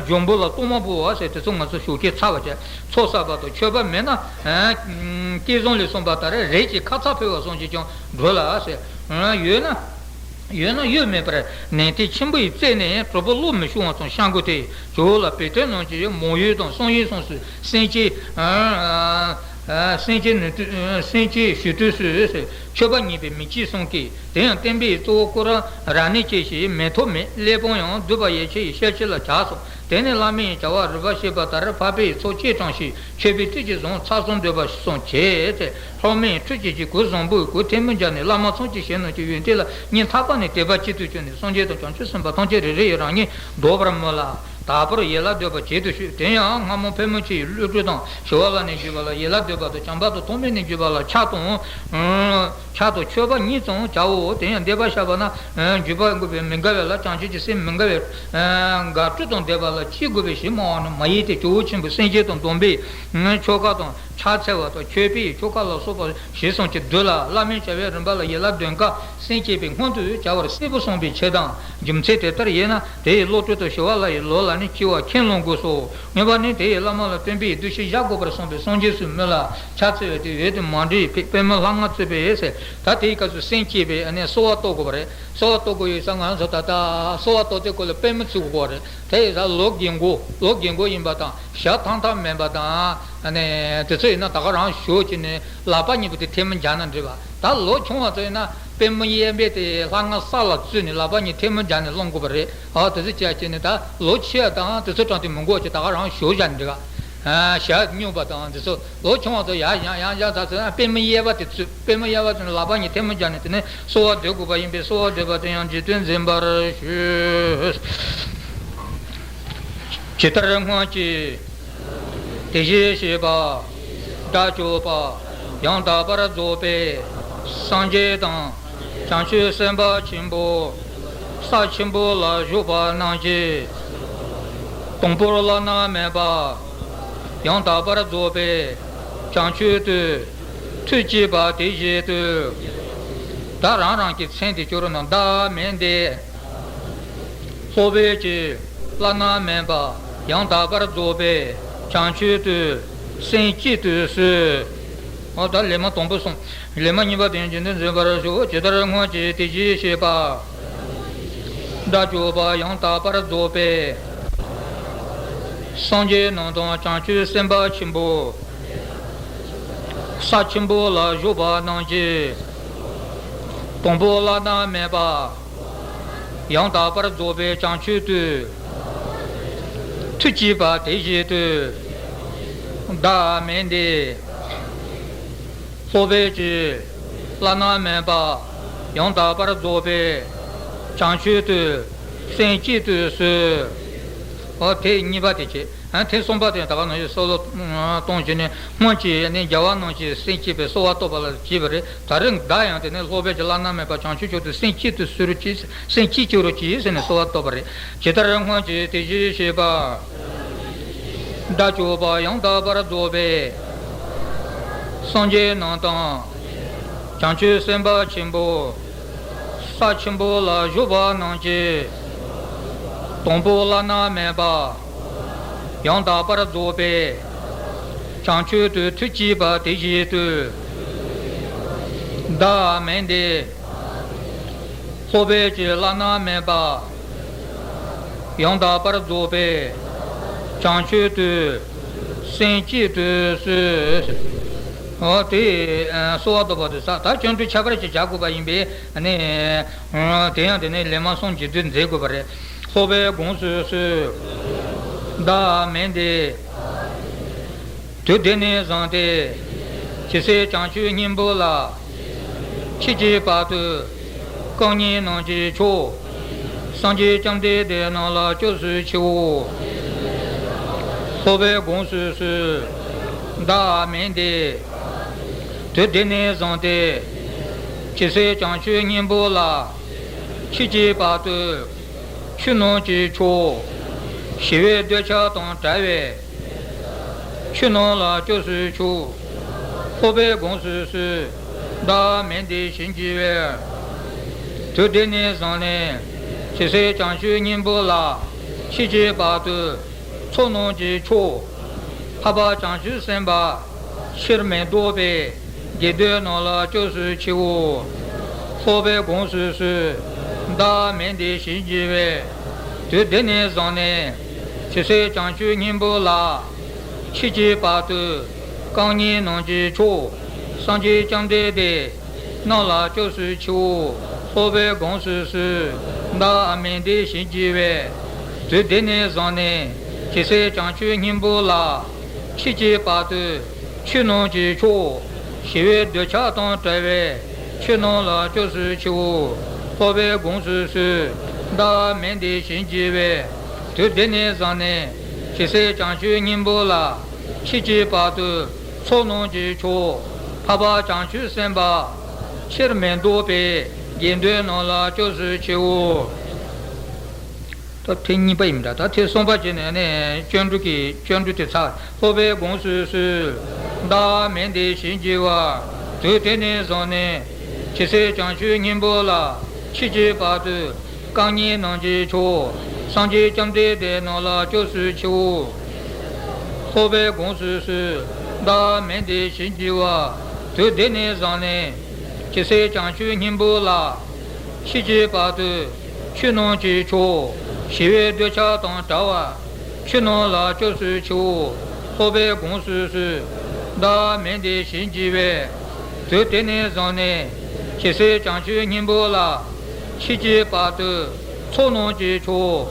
འཇམ་པོ་ལ་གཏོར་མ་འབུལ་བ་ཟེར་དེ་ཚོ་ང་ཚོ་ཞོགས་ཀས་ཚར་བ་བྱས། ཚོགས་བསགས་པ་དང་མཆོད་པ་མེད་ན། སྐལ་བཟང་ལས་གསུངས་པ་ལྟར་རས་ཀྱི་ཁ་ཚ་ཕུལ་བ་སོགས་ཀྱིས་ཀྱང་འགྲུབ་ལ་ཟེར། ཡོད་ན། ཡོད་ན་ཡོད་མེད་པར་ནན་ཏན་ཆེན་པོ་ཡིས་བརྩད་ནས་གྲོགས་པོ་བློ་མི་ཤོང་བ་ཙམ་བཤམ་དགོས་ཏེ། ཇོ་བོ་ལ་བེ་ཐོན་རྣམས་ཀྱིས་མང་ཡུལ་དང་བསམ་ཡུལ་སོགས་སུ་སེམས་བསྐྱེད། སེམས་བསྐྱེད་ནུས་མཐུ། སེམས་བསྐྱེད་ཞུ་དུས་སུ་མཆོད་པ་ཉན་པའི་མི་གཅིག་གསུང་གི། དེ་ཡང་བསྟན་པའི་གཙོ་བོ་སྐུ་རབ་རབ་གནས་ཅན་ཞིག་མེད་ཐབས་མེད། གླེགས་བམ་ཡང་བསྡུས་པ་ཡན་ཆད་ཡི་ཤེར་ཕྱིན་ལ་བྱ་གསུངས། དེ་ནས་བླ་མའི་བྱ་བ་རིམ་པར་བཤད་པ་ལྟར་འཕགས་པའི་ཚོགས་ཆེར་བགྲངས་ཤིང་མཆོད་པའི་ཚིག་གི་གཟུངས་ཚར་གསུམ་བཟླས་པ་སོགས་བྱས་ཏེ། ལྷག་མའི་ཁྲུས་ཀྱི་ཕྱིར་གོས་བཟང་པོས་གོས་ཐལ་མོ་སྦྱར་ནས། བླ་མ་ཚངས་སྐྱེས་ཞལ་རྣམས་ཀྱི་ཡོན་ཏན་ལ་སྙིང་ཐག་པ་ནས་དད་པ་གཅིག་ཏུ་བཅངས་ནས། སངས་རྒྱས་དང་བྱང་ཆུབ་སེམས་དཔའ་ཐམས་ཅད་རེ་རེ་ཡི་རང་ཉིད་བཟློག་པར་མོས་ལ། དལ་བུར་ཡན་ལག་བཟླས་པ་བྱེད་དུ་གསོལ། དེ་ཡང་སྔ་མོ་ཕལ་མོ་ཆེ་ཡི་བློ་གྲོས་དང་ཞི་བ་ལྷ་ནས་བརྒྱུད་པ་ལ་ཡན་ལག་བཟླས་པ་དང་། བྱམས་པ་དང་ཐོགས་མེད་ནས་བརྒྱུད་པ་ལ་ཕྱག་དང་། ཕྱག་དང་མཆོད་པ་གཉིས་ཙམ་བྱའོ། དེ་ཡང་བཟླས་པ་བཤགས་པ་ན། འཇུག་པ་དགོས་པའི་མི་དགའ་བའི་ལ། བྱང་ཆུབ་ཀྱི་སེམས་མི་དགའ་བའི་དགའ་སྤྲོ་དང་ལྡན་པ་ལ་ཅི་དགོས་པའི་ཞིང་མང་བ་རྣམས་མ་ཡིན་ཏེ། ཇོ་བོ་ཆེན་པོ་སེམས་བསྐྱེད་དང་སྡོམ་པའི་ཆོ་ག་དང་། ཕྱག་འཚལ་བ་དང་མཆོད་པའི་ཆོ་ག་ལ་སོགས་པ་ཞེས་གསུངས་ཀྱི་འདུག་ལ། བླ་མའི་བྱ་བའི་རིམ་པ་ལ་ཡན་ལག་བདུན་ཀ་སེམས་བསྐྱེད་པའི་སྔོན་དུ་བྱ་བར་གསལ་པོ་གསུངས་པའི་ཕྱིར་དང་། རྒྱུ་མཚན་དེ་ལྟར་ཡིན་ན་དེ་ཡི་བློ་གྲོས་དང་ཞི་བ་ལྷ་ཡི་ལུགས་ལ་ནི་ལྕི་བ་ཁས་བླང་དགོས་སོ། ངེས་པར་ནི་དེ་ཡི་བླ་མ་ལ་བསྟན་པའི་གདུལ་བྱ་བཞག་དགོས་པར་གསུངས་པས་སངས་རྒྱས་སུ་སྨོན་ལ་ཕྱག་འཚལ་བས་དེ་འོས་དེ་མ་འདྲིས་པས། པུས་མོ་ལྷ་ལྔ་བཙུགས་པས་ཟེར། ད་དེའི་སྐབས་སུ་སེམས་བསྐྱེད་པའི་ཨ་ནི་གསོལ་བ་གཏོང་དགོས་པ་རེད། གསོལ་བ་གཏོང་དགོས་ཡོད་ས་ང་ཚོ་ད་ལྟ་གསོལ་བ་གཏོང་དུས་སྐབས་ལ་པུས་མོ་བཙུགས་དགོས་པ་རེད། དེ་ཡི་ས་ལོ་རྒན་གོག་ལོ་རྒན་གོག་ཡིན་པ་དང་ཞྭ་ཐང་ཐང་མིན་པ་དང་། ཨ་ནི་དེ་ཚོ་ཡིན་ན་ད་ག་རང་ཞོགས་ཀྱི་ནས་ལག་པ་གཉིས་པོ་དེ་ཐལ་མོ་སྦྱར་ན་འགྲིག་པ། ད་ལོ་ཆུང་བ་ཚོ་ཡིན་ན་པུས་མོ་གཡས་པས་དེ་ལྷ་ང་ས་ལ་བཙུགས་ནས་ལག་པ་གཉིས་ཐལ་མོ་སྦྱར་ནས་སློང་དགོས་པ་རེད། ཨ་དེ་ཚོ་བྱས་བྱས་ནས་ད་ལོ་ཆེ་བ་དང་དེ་ཚོ་དྲངས་ཏེ་མི་འགོག་ཅིག་ད་ག་རང་ཞོགས་བཞག་ནས་འགྲིག་ག་ཞྭ་སྨྱུག་པ་དང་དེ་ཚོ་ལོ་ཆུང་བ་ཚོ་ཡར་བཞེངས་ཡར་བཞེངས་ཚར་ཚེ་ན་པུས་མོ་གཡས་པ་དེ་བཙུགས། པུས་མོ་གཡས་པ་དེ་ནས་ལག་པ་གཉིས་ཐལ་མོ་སྦྱར་ནས་དེ་ནས་གསོལ་བ་འདེབས་དགོས་པ་ཡིན་པས་གསོལ་བ་འདེབས་པ་དེ་ཡང་རྗེས་ཟློས་འཛིན་པར་ཞུ། ཇི་ལྟར་སྔོན་གྱི་དེ་བཞིན་གཤེགས་པ་དགྲ་བཅོམ་པ་ཡང་དག་པར་རྫོགས་པའི་སངས་རྒྱས་དང་། བྱང་ཆུབ་སེམས་དཔའ་ཆེན་པོ་ས་ཆེན་པོ་ལ་བཞུགས་པ་རྣམས་ཀྱིས། དང་པོར་བླ་ན་མེད་པ་ཡང་དག་པར་རྫོགས་པའི་བྱང་ཆུབ་ཏུ་ཐུགས་བསྐྱེད་པ་དེ་བཞིན་དུ། ད་རང་རང་གི་མཚན་དེ་སྐྱོར་རོགས་གནང་། བདག་མིང་འདི་སློབ་དཔོན་གྱིས་བླ་ན་མེད་པ་ཡང་དག་པར་རྫོགས་པའི་བྱང་ཆུབ་ཏུ་སེམས་བསྐྱེད་དུ་གསོལ། འོ་ད་ལེའུ་དང་པོ་གསུངས། ལེའུ་གཉིས་པ་དེ་རྗེས་ཟློས་འཛིན་པར་ཞུ། ཇི་ལྟར་སྔོན་གྱི་དེ་བཞིན་གཤེགས་པ་དགྲ་བཅོམ་པ་ཡང་དག་པར་རྫོགས་པའི་སངས་རྒྱས་རྣམས་དང་། བྱང་ཆུབ་སེམས་དཔའ་ཆེན་པོ་ས་ཆེན་པོ་ལ་བཞུགས་པ་རྣམས་ཀྱིས། དང་པོ་བླ་ན་མེད་པ་ཡང་དག་པར་རྫོགས་པའི་བྱང་ཆུབ་ཏུ་ཐུགས་བསྐྱེད་པ་དེ་བཞིན་དུ། བདག་མིང་འདི་སློབ་དཔོན་གྱིས་བླ་ན་མེད་པ་ཡང་དག་པར་རྫོགས་པའི་བྱང་ཆུབ་ཏུ་སེམས་བསྐྱེད་དུ་གསོལ། འོ་དེ་གཉིས་པ་དེ་བྱས། ཨ་དེ་གསུམ་པ་དེ་ད་ག་ནང་བཞིན་གསོལ་ལོ་གཏོང་བྱས་ནས་སྔོན་གྱི་ནི་རྒྱལ་བ་རྣམས་ཀྱིས་སེམས་བསྐྱེད་པའི་གསོལ་བ་བཏབ་པ་ལ་བྱས་པ་རེད། ད་རེས་བདག་ཡང་དེ་ནས་སློབ་དཔོན་གྱིས་བླ་ན་མེད་པ་བྱང་ཆུབ་མཆོག་ཏུ་སེམས་བསྐྱེད་དུ་གསོལ་ཅིག། སེམས་བསྐྱེད་ཅིག་རོགས་གྱིས་ཟེར་ནས་གསོལ་བ་བཏབ་པ་རེད། ཇི་ལྟར་སྔོན་གྱི་དེ་བཞིན་གཤེགས་པ་དགྲ་བཅོམ་པ་ཡང་དག་པར་རྫོགས་པའི་སངས་རྒྱས་རྣམས་དང་། བྱང་ཆུབ་སེམས་དཔའ་ཆེན་པོ་ས་ཆེན་པོ་ལ་བཞུགས་པ་རྣམས་ཀྱིས། དང་པོ་བླ་ན་མེད་པ་ཡང་དག་པར་རྫོགས་པའི་བྱང་ཆུབ་ཏུ་ཐུགས་བསྐྱེད་པ་དེ་བཞིན་དུ། བདག་མིང་འདི་སློབ་དཔོན་གྱིས་བླ་ན་མེད་པ་ཡང་དག་པར་རྫོགས་པའི་བྱང་ཆུབ་ཏུ་སེམས་བསྐྱེད་དུ་གསོལ། འོ་དེ་གསོལ་བ་བཏབ་པ་དེ་ས་ད་སྤྱོད་འབྲས་ཁྱད་པར་ཅན་བྱ་དགོས་པ་ཡིན་པས་ནི། དེ་ཡང་དེ་ནས་ལེའུ་གསུམ་གྱི་དུས་མཛད་དགོས་པ་རེད། སློབ་དཔོན་དགོངས་སུ་གསོལ། བདག་མིང་འདི་དུས་འདི་ནས་བཟུང་སྟེ་ ཇི་སྲིད་བྱང་ཆུབ་སྙིང་པོ་ལ། མཆིས་ཀྱི་བར་དུ། རྐང་གཉིས་ནང་གི་མཆོག་སངས་རྒྱས་བཅོམ་ལྡན་འདས་རྣམས་ལ་སྐྱབས་སུ་མཆིའོ། ལྷག་པའི་དགོངས་སུ་གསོལ། བདག་མིང་འདི་དུས་འདི་ནས་བཟུང་སྟེ། ཇི་སྲིད་བྱང་ཆུབ་སྙིང་པོ་ལ། མཆིས་ཀྱི་བར་དུ། ཆོས་རྣམས་ཀྱི་མཆོག་ཞི་བའི་འདོད་ཆགས་དང་བྲལ་བའི། ཆོས་རྣམས་ལ་སྐྱབས་སུ་མཆི། ལྷག་པའི་དགོངས་སུ་གསོལ། བདག་མིང་འདི་ཞེས་བགྱི་བའི། དུས་འདི་ནས་བཟུང་ནས། ཇི་སྲིད་བྱང་ཆུབ་སྙིང་པོ་ལ། མཆིས་ཀྱི་བར་དུ། ཚོགས་རྣམས་ཀྱི་མཆོག་ལྷག་པར་བྱང་ཆུབ་སེམས་དཔའ། ཕྱིར་མི་ལྡོག་པའི། དགེ་འདུན་རྣམས་ལ་སྐྱབས་སུ་མཆིའོ། ལྷག་པའི་དགོངས་སུ་གསོལ། བདག་མིང་འདི་ཞེས་བགྱི་བའི། དུས་འདི་ནས་བཟུང་ནས། ཇི་སྲིད་བྱང་ཆུབ་སྙིང་པོ་ལ། མཆིས་ཀྱི་བར་དུ། རྐང་གཉིས་ནང་གི་མཆོག་སངས་རྒྱས་བཅོམ་ལྡན་འདས། རྣམས་ལ་སྐྱབས་སུ་མཆིའོ། ལྷག་པའི་དགོངས་སུ་གསོལ། བདག་མིང་འདི་ཞེས་བགྱི་བའི། དུས་འདི་ནས་བཟུང་ནས། ཇི་སྲིད་བྱང་ཆུབ་སྙིང་པོ་ལ། མཆིས་ཀྱི་བར་དུ། ཆོས་རྣམས་ཀྱི་མཆོག་ཞི་བའི་འདོད་ཆགས་དང་བྲལ་བའི། ཆོས་རྣམས་ལ་སྐྱབས་སུ་མཆིའོ། ལྷག་པའི་དགོངས་སུ་གསོལ། བདག་མིང་འདི་ཞེས་བགྱི་བའི། དུས་འདི་ནས་བཟུང་ནས། ཇི་སྲིད་བྱང་ཆུབ་སྙིང་པོ་ལ། མཆིས་ཀྱི་བར་དུ། ཚོགས་རྣམས་ཀྱི་མཆོག་ལྷག་པར་བྱང་ཆུབ་སེམས་དཔའ། ཕྱིར་མི་ལྡོག་པའི། དགེ་འདུན་རྣམས་ལ་སྐྱབས་སུ་མཆིའོ། ད་ཐེངས་གཉིས་པ་ཡིན་འདྲ། ད་ཐེངས་གསུམ་པ་བྱས་ནས་ནི་སྤྱོད་འབྲུ་གི་སྤྱོད་འབྲུ་དེ་ཚར། ལྷག་པའི་དགོངས་སུ་གསོལ། བདག་མིང་འདི་ཞེས་བགྱི་བ། དུས་དེ་ནས་བཟུང་ནས། ཇི་སྲིད་བྱང་ཆུབ་སྙིང་པོ་ལ། མཆིས་ཀྱི་བར་དུ། རྐང་གཉིས་ནང་གི་མཆོག་སངས་རྒྱས་བཅོམ་ལྡན་འདས་རྣམས་ལ་སྐྱབས་སུ་མཆིའོ། ལྷག་པའི་དགོངས་སུ་གསོལ། བདག་མིང་འདི་ཞེས་བགྱི་བ། དུས་འདི་ནས་བཟུང་ནས། ཇི་སྲིད་བྱང་ཆུབ་སྙིང་པོ་ལ། མཆིས་ཀྱི་བར་དུ། ཆོས་རྣམས་ཀྱི་མཆོག་ཞི་བའི་འདོད་ཆགས་དང་བྲལ་བ། ཆོས་རྣམས་ལ་སྐྱབས་སུ་མཆིའོ། ལྷག་པའི་དགོངས་སུ་གསོལ། བདག་མིང་འདི་ཞེས་བགྱི་བའི། དུས་དེ་ནས་བཟུང་ནས། ཇི་སྲིད་བྱང་ཆུབ་སྙིང་པོ་ལ། མཆིས་ཀྱི་བར་དུ། ཚོགས་རྣམས་ཀྱི་མཆོག་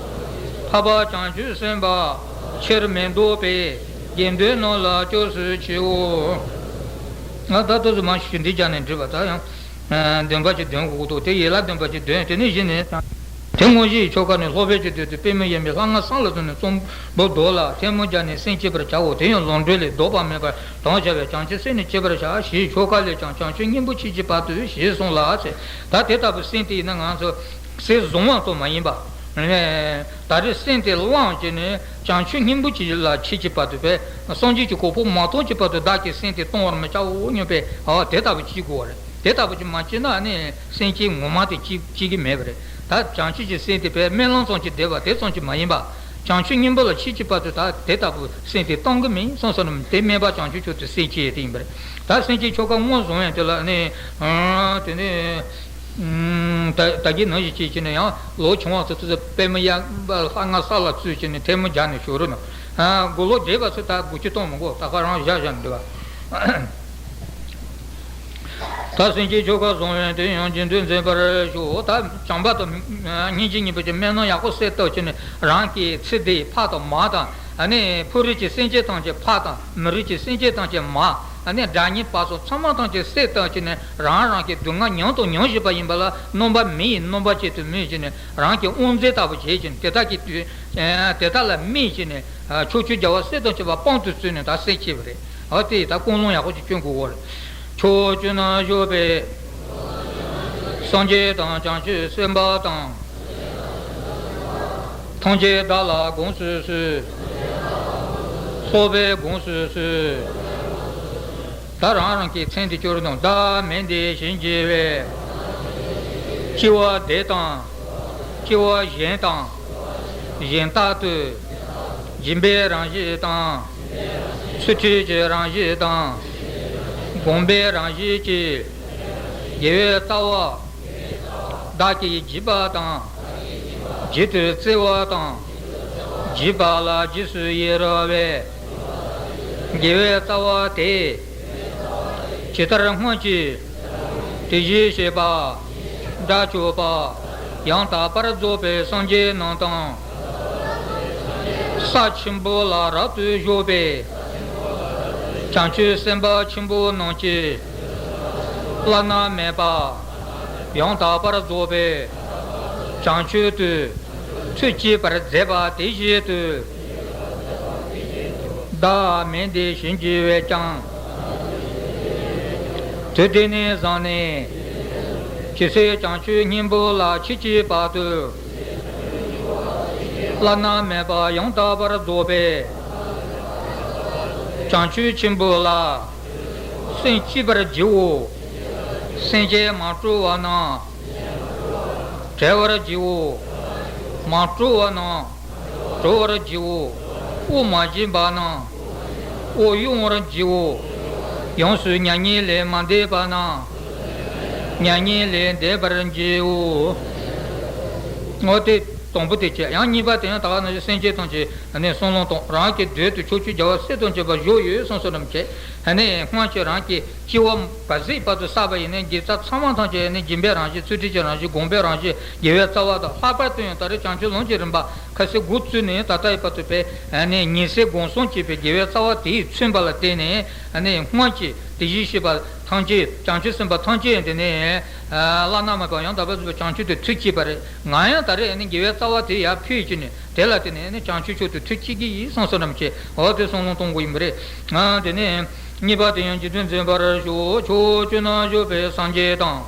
ལྷག་པར་བྱང་ཆུབ་སེམས་དཔའ། ཕྱིར་མི་ལྡོག་པའི། དགེ་འདུན་རྣམས་ལ་སྐྱབས་སུ་མཆིའོ། ང་ད་ལྟ་ཚོ་མང་ཞིག་འདི་སྦྱར་ནས་འབྲི་བ་ད་ཡང་། འདོན་པ་ཅིག་འདོན་དགོས་ཀྱི་འདུག་དེ་ཡན་ལག་འདོན་པ་ཅིག་འདོན། དེ་ནས་གཞི་ནས། དེ་དངོས་གཞིའི་ཆོ་ག་ནི་ལྷག་པའི་ཆེད་དུ་དེ་པདྨ་གཡས་མས་ལྷ་ང་ས་ལ་བཙུན་ནས་གཙང་པོ་རྡོ་ལ་ཐལ་མོ་སྦྱར་ནས་སེམས་བསྐྱེད་པར་བྱའོ། དེ་ཡང་ལོངས་སྤྲོད་ལས་ལྡོག་པ་མེད་པར་དམ་བཅའ་བས་བྱང་ཆུབ་སེམས་ནི་བསྐྱེད་པར་བྱ་ཞེས་ཆོ་ག་ལས་ཀྱང་བྱང་ཆུབ་སྙིང་པོ་མཆིས་ཀྱི་བར་དུ་ཞེས་གསུངས་ལ་ཟེར། ད་དེ་ལྟ་བུའི་སེམས་དེ་ཡིན་ན་ང་ཚོ་ཟས་བཟུང་བ་ཙམ་མ་ཡིན་པ། ད་རེས་སེམས་དེ་བླངས་བྱས་ནས་བྱང་ཆུབ་སྙིང་པོ་མཆིས་ལ་མཆིས་ཀྱི་བར་དུ་བས་སངས་རྒྱས་ཀྱི་གོ་འཕང་མ་ཐོབ་ཀྱི་བར་དུ་བདག་གིས་སེམས་དེ་གཏོང་བར་མི་བྱའོ་སྙམ་པའི་ཨ་དེ་ལྟ་བུ་བྱེད་དགོས་པ་རེད། དེ་ལྟ་བུ་ཅིག་མ་བྱས་ན་ནི་སེམས་བསྐྱེད་ངོ་མ་དེ་སྐྱེ་སྐྱེ་གི་མེད་པ་རེད། ད་བྱང་ཆུབ་ཀྱི་སེམས་དེ་བས་སྨོན་ལམ་ཙམ་གྱིས་བསྡད་པ་དེ་ཙམ་གྱིས་མ་ཡིན་པ། བྱང་ཆུབ་སྙིང་པོ་ལ་མཆིས་ཀྱི་བར་དུ་ད་དེ་ལྟ་བུ་སེམས་དེ་གཏོང་གི་མིན་གསུངས་སོ་ན་དེ་སྨན་པ་བྱང་ཆུབ་མཆོག་ཏུ་སེམས་བསྐྱེད་དེ་ཡིན་པ་རེད། ད་སེམས་བསྐྱེད་ཆོ་ག་སྔོན་བཟུང་ཡང་དེ་ལ་ནི་དེ་ནི་ད་ད་གིན་ནང་བཞིན་བྱེད་ཀྱི་ནི་ཡང་ལོ་ཆུང་བ་ཚོ་ཚོ་པད་མ་གཡས་ལྷ་ང་ས་ལ་བཙུགས་ཀྱི་ནི་ཐལ་མོ་སྦྱར་ནས་བཞུགས་རོགས་གནང་། དགུང་ལོ་བགྲེས་པ་ཚོ་ད་དགུ་བཅུ་གཏོང་མི་དགོས། ད་ག་རང་བཞག་བཞག་ནས་འདུག་བ། ད་སེམས་བསྐྱེད་ཆོ་ག་བཟང་བས་དེ་ཡང་རྗེས་ཟློས་མཛད་པར་ཞུ། ད་བྱམས་པ་དང་སྙིང་རྗེ་གཉིས་པོ་ཀྱི་སྨོན་ལམ་ཡག་པོ་གསལ་བཏབ་བྱས་ནས་རང་གི་ཚེ་འདིའི་ཕ་དང་མ་དང་ཨ་ནི་ཕོ་རིགས་ཀྱི་སེམས་ཅན་ཐམས་ཅད་ཕ་དང་མི་རིགས་ཀྱི་སེམས་ཅན་ཐམས་ཅད་མ་ཨ་ནི་དགྲ་གཉེན་བར་གསུམ་ཚང་མ་ཐམས་ཅད་གསལ་བཏབ་བྱས་ནས་རང་རང་གི་སྡུག་བསྔལ་མྱོང་དང་མྱོང་བཞིན་པ་ཡིན་པ་ལ་རྣམ་པ་མི་ཡི་རྣམ་པ་ཅན་དུ་མོས་བྱས་ནས་རང་གི་དབང་རྫས་ལྟ་བུ་བྱས་བྱས་ནས་དེ་དག་གི་དུས་དེ་དག་ལ་སྨན་བྱས་ནས། ཕྱོགས་བཅུའི་རྒྱལ་བ་སྲས་དང་བཅས་པ་དཔང་དུ་བཙུགས་ནས་ད་སེམས་བསྐྱེད་པ་རེད། འོ་དེ་ཡིས་ད་ཀུན་སློང་ཡག་པོ་ཅིག་སྐྱོན་དགོས་པ་རེད། ཕྱོགས་བཅུ་ན་བཞུགས་པའི་སངས་རྒྱས་དང་བྱང་ཆུབ་སེམས་དཔའ་དང་། ཐམས་ཅད་བདག་ལ་དགོངས་སུ་གསོལ། ལྷག་པའི་དགོངས་སུ་གསོལ། ད་རང་རང་གི་མཚན་དེ་སྐྱོར་དང་བདག་མིང་འདི་ཞེས་བགྱི་བའི། སྐྱེ་བ་འདི་དང་། སྐྱེ་བ་གཞན་དང་། གཞན་དག་ཏུ། སྦྱིན་པའི་རང་བཞིན་དང་། ཚུལ་ཁྲིམས་ཀྱི་རང་བཞིན་དང་། སྒོམ་པའི་རང་བཞིན་གྱིས། དགེ་བའི་རྩ་བ། བདག་གིས་བགྱིས་པ་དང་། བགྱིད་དུ་བརྩི་བ་དང་། བགྱིས་པ་ལ་རྗེས་སུ་ཡི་རང་བའི། དགེ་བའི་རྩ་བ་དེས། ཇི་ལྟར་སྔོན་གྱི། དེ་བཞིན་གཤེགས་པ། དགྲ་བཅོམ་པ། ཡང་དག་པར་རྫོགས་པའི་སངས་རྒྱས་རྣམས་དང་། ས་ཆེན་པོ་ལ་རབ་ཏུ་བཞུགས་པའི། བྱང་ཆུབ་སེམས་དཔའ་ཆེན་པོ་རྣམས་ཀྱིས། བླ་ན་མེད་པ། ཡང་དག་པར་རྫོགས་པའི། བྱང་ཆུབ་ཏུ། ཐུགས་བསྐྱེད་པར་མཛད་པ་དེ་བཞིན་དུ། བདག་མིང་འདི་ཞེས་བགྱི་བས་ཀྱང་། དུས་དེ་ནས་བཟུང་ནས། ཇི་སྲིད་བྱང་ཆུབ་སྙིང་པོ་ལ་མཆིས་ཀྱི་བར་དུ། བླ་ན་མེད་པ་ཡང་དག་པར་རྫོགས་པའི། བྱང་ཆུབ་ཆེན་པོ་ལ། སེམས་བསྐྱེད་པར་བགྱིའོ། སེམས་བསྐྱེད་མ་སྤྲོ་བ་རྣམས། བྲལ་བར་བགྱིའོ། མ་སྤྲོ་བ་རྣམས། སྤྲོ་བར་བགྱིའོ། དབུགས་མ་འབྱིན་པ་རྣམས། དབུགས་དབྱུང་བར་བགྱིའོ། ཡོངས་སུ་མྱ་ངན་ལས་མ་འདས་པ་རྣམས། མྱ་ངན་ལས་འདས་པར་བགྱིའོ། འོ་དེ་དང་པོ་དེ་བྱས། ཡང་གཉིས་པ་དེ་ཡང་ད་ག་ནང་བཞིན་སེམས་བསྐྱེད་དང་བཅས་ནས་བསམ་བློ་གཏོང་། རང་གི་མདུན་དུ་ཕྱོགས་བཅུའི་རྒྱལ་བ་སྲས་དང་བཅས་པ་བཞུགས་ཡོད་བསམ་བསམ་རྣམས་བྱས། ཨ་ནི་སྔོན་གྱི་རང་གི་སྐྱེ་བ་བར་སྲིད་བར་དུ་བསགས་པ་ཡིན་ན་དགེ་རྩ་ཚང་མ་ཐམས་ཅད་ཨ་ནི་སྦྱིན་པའི་རང་བཞིན། ཚུལ་ཁྲིམས་ཀྱི་རང་བཞིན། སྒོམ་པའི་རང་བཞིན། དགེ་བའི་རྩ་བ་དང་། ལྷག་པར་དུ་ཡང་ད་རེས་བྱང་ཆུབ་ལམ་གྱི་རིམ་པ་ཁ་སེར་འགོ་བཙུགས་ནས་ད་ལྟའི་བར་དུ་པའི་ཨ་ནི་ཉིན་སྲིབ་གུང་གསུམ་བྱས་པའི་དགེ་བའི་རྩ་བ་དེས་མཚོན་པ་ལ་བརྟེན་ནས། ཨ་ནི་སྔོན་གྱི་དེ་བཞིན་གཤེགས་པ་ཐམས་ཅད། བྱང་ཆུབ་སེམས་དཔའ་ཐམས་ཅད་དེ་ནི་བླ་ན་མེད་པ་ཡང་དག་པར་རྫོགས་པའི་བྱང་ཆུབ་ཏུ་ཐུགས་བསྐྱེད་པ་རེད། ང་ཡང་ད་རེས་ཨ་ནི་དགེ་བའི་རྩ་བ་དེ་ཡར་ཕུལ་བྱས་ནས། དེ་ལ་བརྟེན་ནས་ནི་བྱང་ཆུབ་མཆོག་ཏུ་ཐུགས་བསྐྱེད་ཀྱི་ཡིན་བསམ་བསམ་རྣམས་བྱས། འོ་དེ་བསམ་བློ་གཏོང་དགོས་ཡིན་པ་རེད། ཨ་དེ་ནས་གཉིས་པ་དེ་ཡང་རྗེ་བཙུན་འཛིན་པར་ཤོག། ཕྱོགས་བཅུ་ན་བཞུགས་པའི་སངས་རྒྱས་དང་།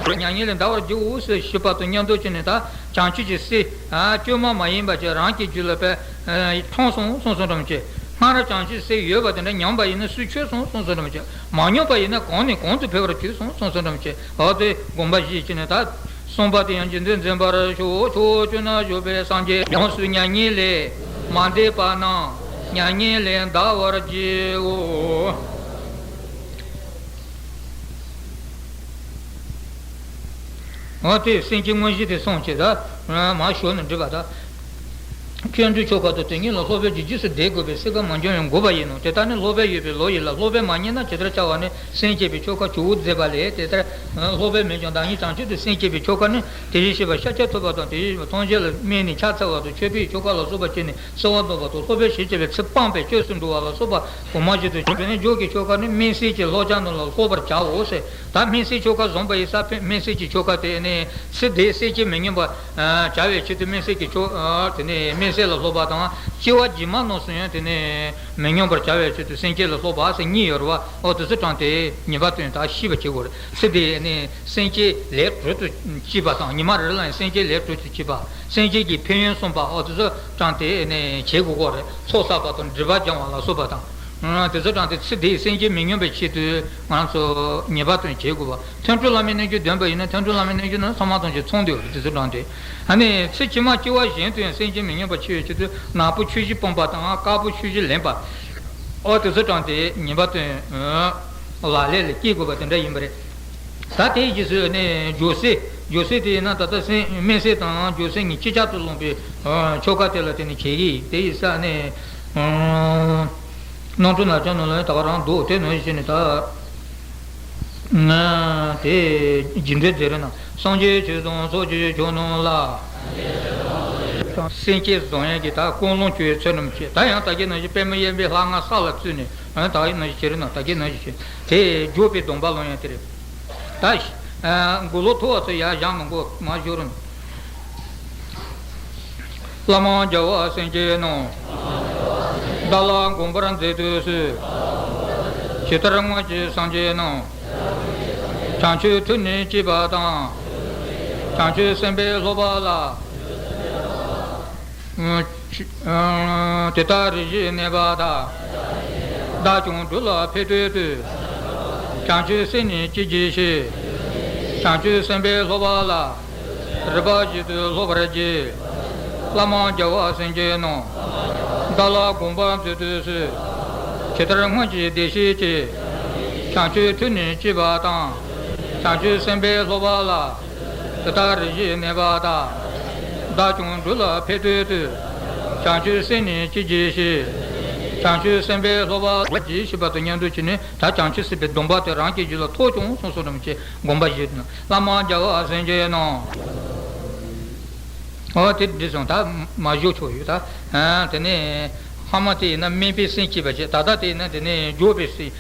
མྱ་ངན་ལས་འདའ་བར་བགྱིའོ་ཞེས་ཞུས་པ་དང་མཉམ་དུ་བྱས་ནས། ད་བྱང་ཆུབ་ཀྱི་སྲས་ཨ་བཅོས་མ་མ་ཡིན་པ་ཅིག་རང་གི་རྒྱུད་ལ་དཔེ་ཨ་ཐོན་སོང་བསམ་བསམ་རྣམས་བྱས། སྔར་བྱང་ཆུབ་སྲས་ཡོད་པ་དེ་འདྲ་ཉམས་པ་ཡིན་ན་སུས་ཆོད་སོང་བསམ་བསམ་རྣམས་བྱས། མ་ཉམས་པ་ཡིན་ན་གང་ནས་གང་དུ་འཕེལ་བར་གྱུར་སོང་བསམ་བསམ་རྣམས་བྱས། འོ་དེ་སྒོམ་པ་བཞི་བྱས་ནས། ད་གསུམ་པ་དེ་ཡང་རྗེ་བཙུན་འཛིན་པར་ཤོག། ཕྱོགས་བཅུ་ན་བཞུགས་པའི་སངས་རྒྱས། ཡོངས་སུ་མྱ་ངན་ལས་མ་འདས་པ་རྣམས། མྱ་ངན་ལས་འདའ་བར་བགྱིའོ། འོ་དེ་སེམས་བསྐྱེད་དངོས་གཞི་དེ་སོང་བྱས། ད་མར་ཞོག་ནས་འགྲིབ་པ་དང་། སྤྱོད་འབྲས་ཆོ་ག་དང་དེ་ཉིད་ལ་སློབ་དཔོན་གྱིས་རྗེས་སུ་བཟླས་དགོས་པའི་སྲིད་ཀ་མ་འབྱོར་ཡང་དགོས་པ་ཡིན་ནོ། དེ་ལྟར་ནི་སློབ་དཔོན་ཡོད་པའི་ལོ་ཡི་ལ་སློབ་དཔོན་མ་རྙེད་ན་ཇི་ལྟར་བྱ་བ་ནི། སེམས་བསྐྱེད་པའི་ཆོ་ག་ཇོ་བོས་མཛད་པ་ལས། དེ་ལྟར་སློབ་དཔོན་མེད་ཀྱང་བདག་ཉིད་བྱང་ཆུབ་ཏུ་སེམས་བསྐྱེད་པའི་ཆོ་ག་ནི། དེ་བཞིན་གཤེགས་པ་ཤཱཀྱ་ཐུབ་པ་དང་། དེ་བཞིན་གཤེགས་པ་ཐམས་ཅད་ལ་དམིགས་ནས་ཕྱག་འཚལ་བ་དང་། མཆོད་པའི་ཆོ་ག་ལ་སོགས་པ་བྱས་ནས་གསོལ་བ་འདེབས་པ་དང་། སློབ་དཔོན་ཞེས་བྱ་བའི་ཚིག་སྤངས་པས་སྐྱབས་སུ་འགྲོ་བ་ལ་སོགས་པ་གོང་མ་བཞིན་དུ་བྱས་ནས། མཇུག་གི་ཆོ་ག་ནི་སྨིན་བྱེད་ཀྱི་ལྷོ་བྱང་རྣམས་ལ་སློབ་པར་བྱའོ་ཟེར། ད་སྨིན་བྱེད་ཆོ་ག་བཟུང་བ་ཡིན་ཙང་། སྨིན་བྱེད་ཀྱི་ཆོ་ག་དེ་ནི་ཚེ་འདིའི་སེམས་བསྐྱེད་མི་ཉམས་པར་བྱ་བའི་ཆེད་དུ། སྨིན་བྱེད་ཀྱི་ཆོ་དེ་ནི་སྨིན་བྱེད་ལ་སློབ་པ་དང་། སྐྱེ་བ་རྗེས་མ་རྣམས་སུ་ཡང་དེ་ནི་མི་ཉམས་པར་བྱ་བའི་ཆེད་དུ་སེམས་བསྐྱེད་ལ་སློབ་པ་ཟེར་གཉིས་ཡོད་རེད་བ། འོ་དེ་ཚོ་དྲངས་ཏེ་ངེས་པར་དུ་ད་ཤེས་པ་བྱེད་དགོས་རེད། ཚེ་འདིའི་ནི་སེམས་བསྐྱེད་ལས་གྲོལ་དུ་བྱེད་པ་དང་། ཉི་མ་རེ་ལ་ཡང་སེམས་བསྐྱེད་ལས་གྲོལ་དུ་བྱེད་པ། སེམས་བསྐྱེད་ཀྱི་ཕན་ཡོན་གསུངས་པ། འོ་དེ་ཚོ་དྲངས་ཏེ་ནི་བྱེད་དགོས་ཀྱི་རེད། ཚོགས་བསགས་པ་དང་། སྒྲིབ་པ་སྦྱང་བ་ལ་སོགས་པ་དང་། དེ་ཚོ་དྲངས་ཏེ་ཚེ་འདིའི་སེམས་བསྐྱེད་མི་ཉམས་པའི་ཆེད་དུ་ང་རང་ཚོ་ངེས་པར་དུ་བྱེད་དགོས་པ། ཐོས་གྲོལ་བླ་མའི་རྣལ་འབྱོར་འདོན་པ་ཡིན་ན། ཐོས་གྲོལ་བླ་མའི་རྣལ་འབྱོར་ནང་ཚང་མ་དང་ཅིག་ཚང་འདུག་དེ་ཚོ་དྲངས་ཏེ། ཨ་ནི་ཚེ་ཕྱི་མ་སྐྱེ་བ་གཞན་དུ་ཡང་སེམས་བསྐྱེད་མི་ཉམས་པ་ཆེ་བའི་ཆེད་དུ། ནག་པོ་ཆོས་བཞི་སྤངས་པ་དང་། དཀར་པོ་ཆོས་བཞི་ལེན་པ། ཨོ་དེ་ཚོ་དྲངས་ཏེ་ངེས་པར་དུ་ལག་ལེན་ལ་བཀལ་དགོས་པ་དེ་འདྲ་ཡིན་པ་རེད། ད་དེའི་རྗེས་སུ་ནི་སྦྱོར་སྲེག། སྦྱོར་སྲེག་དེ་ཡིན་ན་ད་ལྟ་སེམས་སྨིན་བྱེད་དང་སྦྱོར་སྲེག་གཉིས་གཅིག་ཆར་དུ་བླངས་པའི་ཆོ་ག་དེ་ལ་བརྟེན་ནས་བྱེད་ཀྱི་ཡིན། དེ་ཡིན་ཙང་ནི། རྣམ་འཕྲུལ་ལག་ཁྱེར་ནང་ལ་ད་ག་རང་འདུག་དེ་ནང་བཞིན་ནི་ད། ང་དེ་རྗེས་འགྲོའི་མཛད་རིམ་ནང་། སངས་རྒྱས་ཆོས་དང་ཚོགས་ཀྱི་མཆོག་རྣམས་ལ། སེམས་བསྐྱེད་བཟང་ཡག་གི་ད་ཀུན་སློང་བཅས་ཚུལ་རྣམས་བྱས། ད་ཡང་ད་གིན་ནང་བཞིན་པདྨ་གཡས་པས་ལྷ་ང་ས་ལ་བཙུགས་ནས། ད་གིན་ནང་བཞིན་བྱེད་རིམ་ནང་ད་གིན་ནང་བཞིན་བྱས། དེ་སྦྱོར་བའི་སྡོམ་པ་ལོན་ཡག་དེ་རེད། ད་མགོ་ལོག་མཐོ་བ་ཚོ་ཡར་བཞེངས་མི་དགོས། མར་སྦྱོར་རིམ། བླ་མ་རྒྱལ་བ་སེམས་བསྐྱེད་རྣམས། བདག་ལ་བསྒོམ་པར་མཛད་དུ་གསོལ། ཇི་ལྟར་སྔོན་གྱི་སངས་རྒྱས་རྣམས། བྱང་ཆུབ་ཐུགས་ནི་བསྐྱེད་པ་དང་། བྱང་ཆུབ་སེམས་དཔའི་སློབ་པ་ལ། དེ་ལྟར་རེ་ཞིག་གནས་པ་དག། བདག་ཀྱང་འགྲོ་ལ་ཕན་ཐོགས་དུས། བྱང་ཆུབ་སེམས་ནི་བསྐྱེད་བགྱི་ཞིང་། བྱང་ཆུབ་སེམས་དཔའི་སློབ་པ་ལ། རིམ་པ་བཞིན་དུ་སློབ་པར་བགྱི། བླ་མ་རྒྱལ་བ་སེམས་བསྐྱེད་རྣམས། བདག་ལ་དགོངས་པ་མཛད་དུ་གསོལ། ཇི་ལྟར་སྔོན་གྱི་བདེ་གཤེགས་ཀྱིས། བྱང་ཆུབ་ཐུགས་ནི་བསྐྱེད་པ་དང་། བྱང་ཆུབ་སེམས་དཔའི་སློབ་པ་ལ། དེ་ལྟར་རེ་ཞིག་གནས་པ་དག། བདག་ཀྱང་འགྲོ་ལ་ཕན་ཐོགས་དུས། བྱང་ཆུབ་སེམས་ནི་བསྐྱེད་བགྱི་ཞིང་། བྱང་ཆུབ་སེམས་དཔའི་སློབ་པ་ལ་བགྱི་ཞེས་པ་དང་མཉམ་དུ་བྱས་ནས། ད་བྱང་ཆུབ་སེམས་དཔའི་སྡོམ་པ་དེ་རང་གི་རྒྱུད་ལ་ཐོབ་བྱུང་སོང་བསམ་བསམ་བྱས་སྒོམ་པ་བཞི་དང་། བླ་མ་རྒྱལ་བ་སེམས་བསྐྱེད་རྣམས། འོ་དེ་འདི་སོང་ད་མ་བཞུགས་ཆོག་ཡོད་ད། དེ་ནས་ ཕ་མ་དེ་ཡིན་ན་དམན་པའི་སེམས་བསྐྱེད་པ་བྱས། ད་ལྟ་དེ་ཡིན་ན་དེ་ནས་མགྱོགས་པའི་སེམས།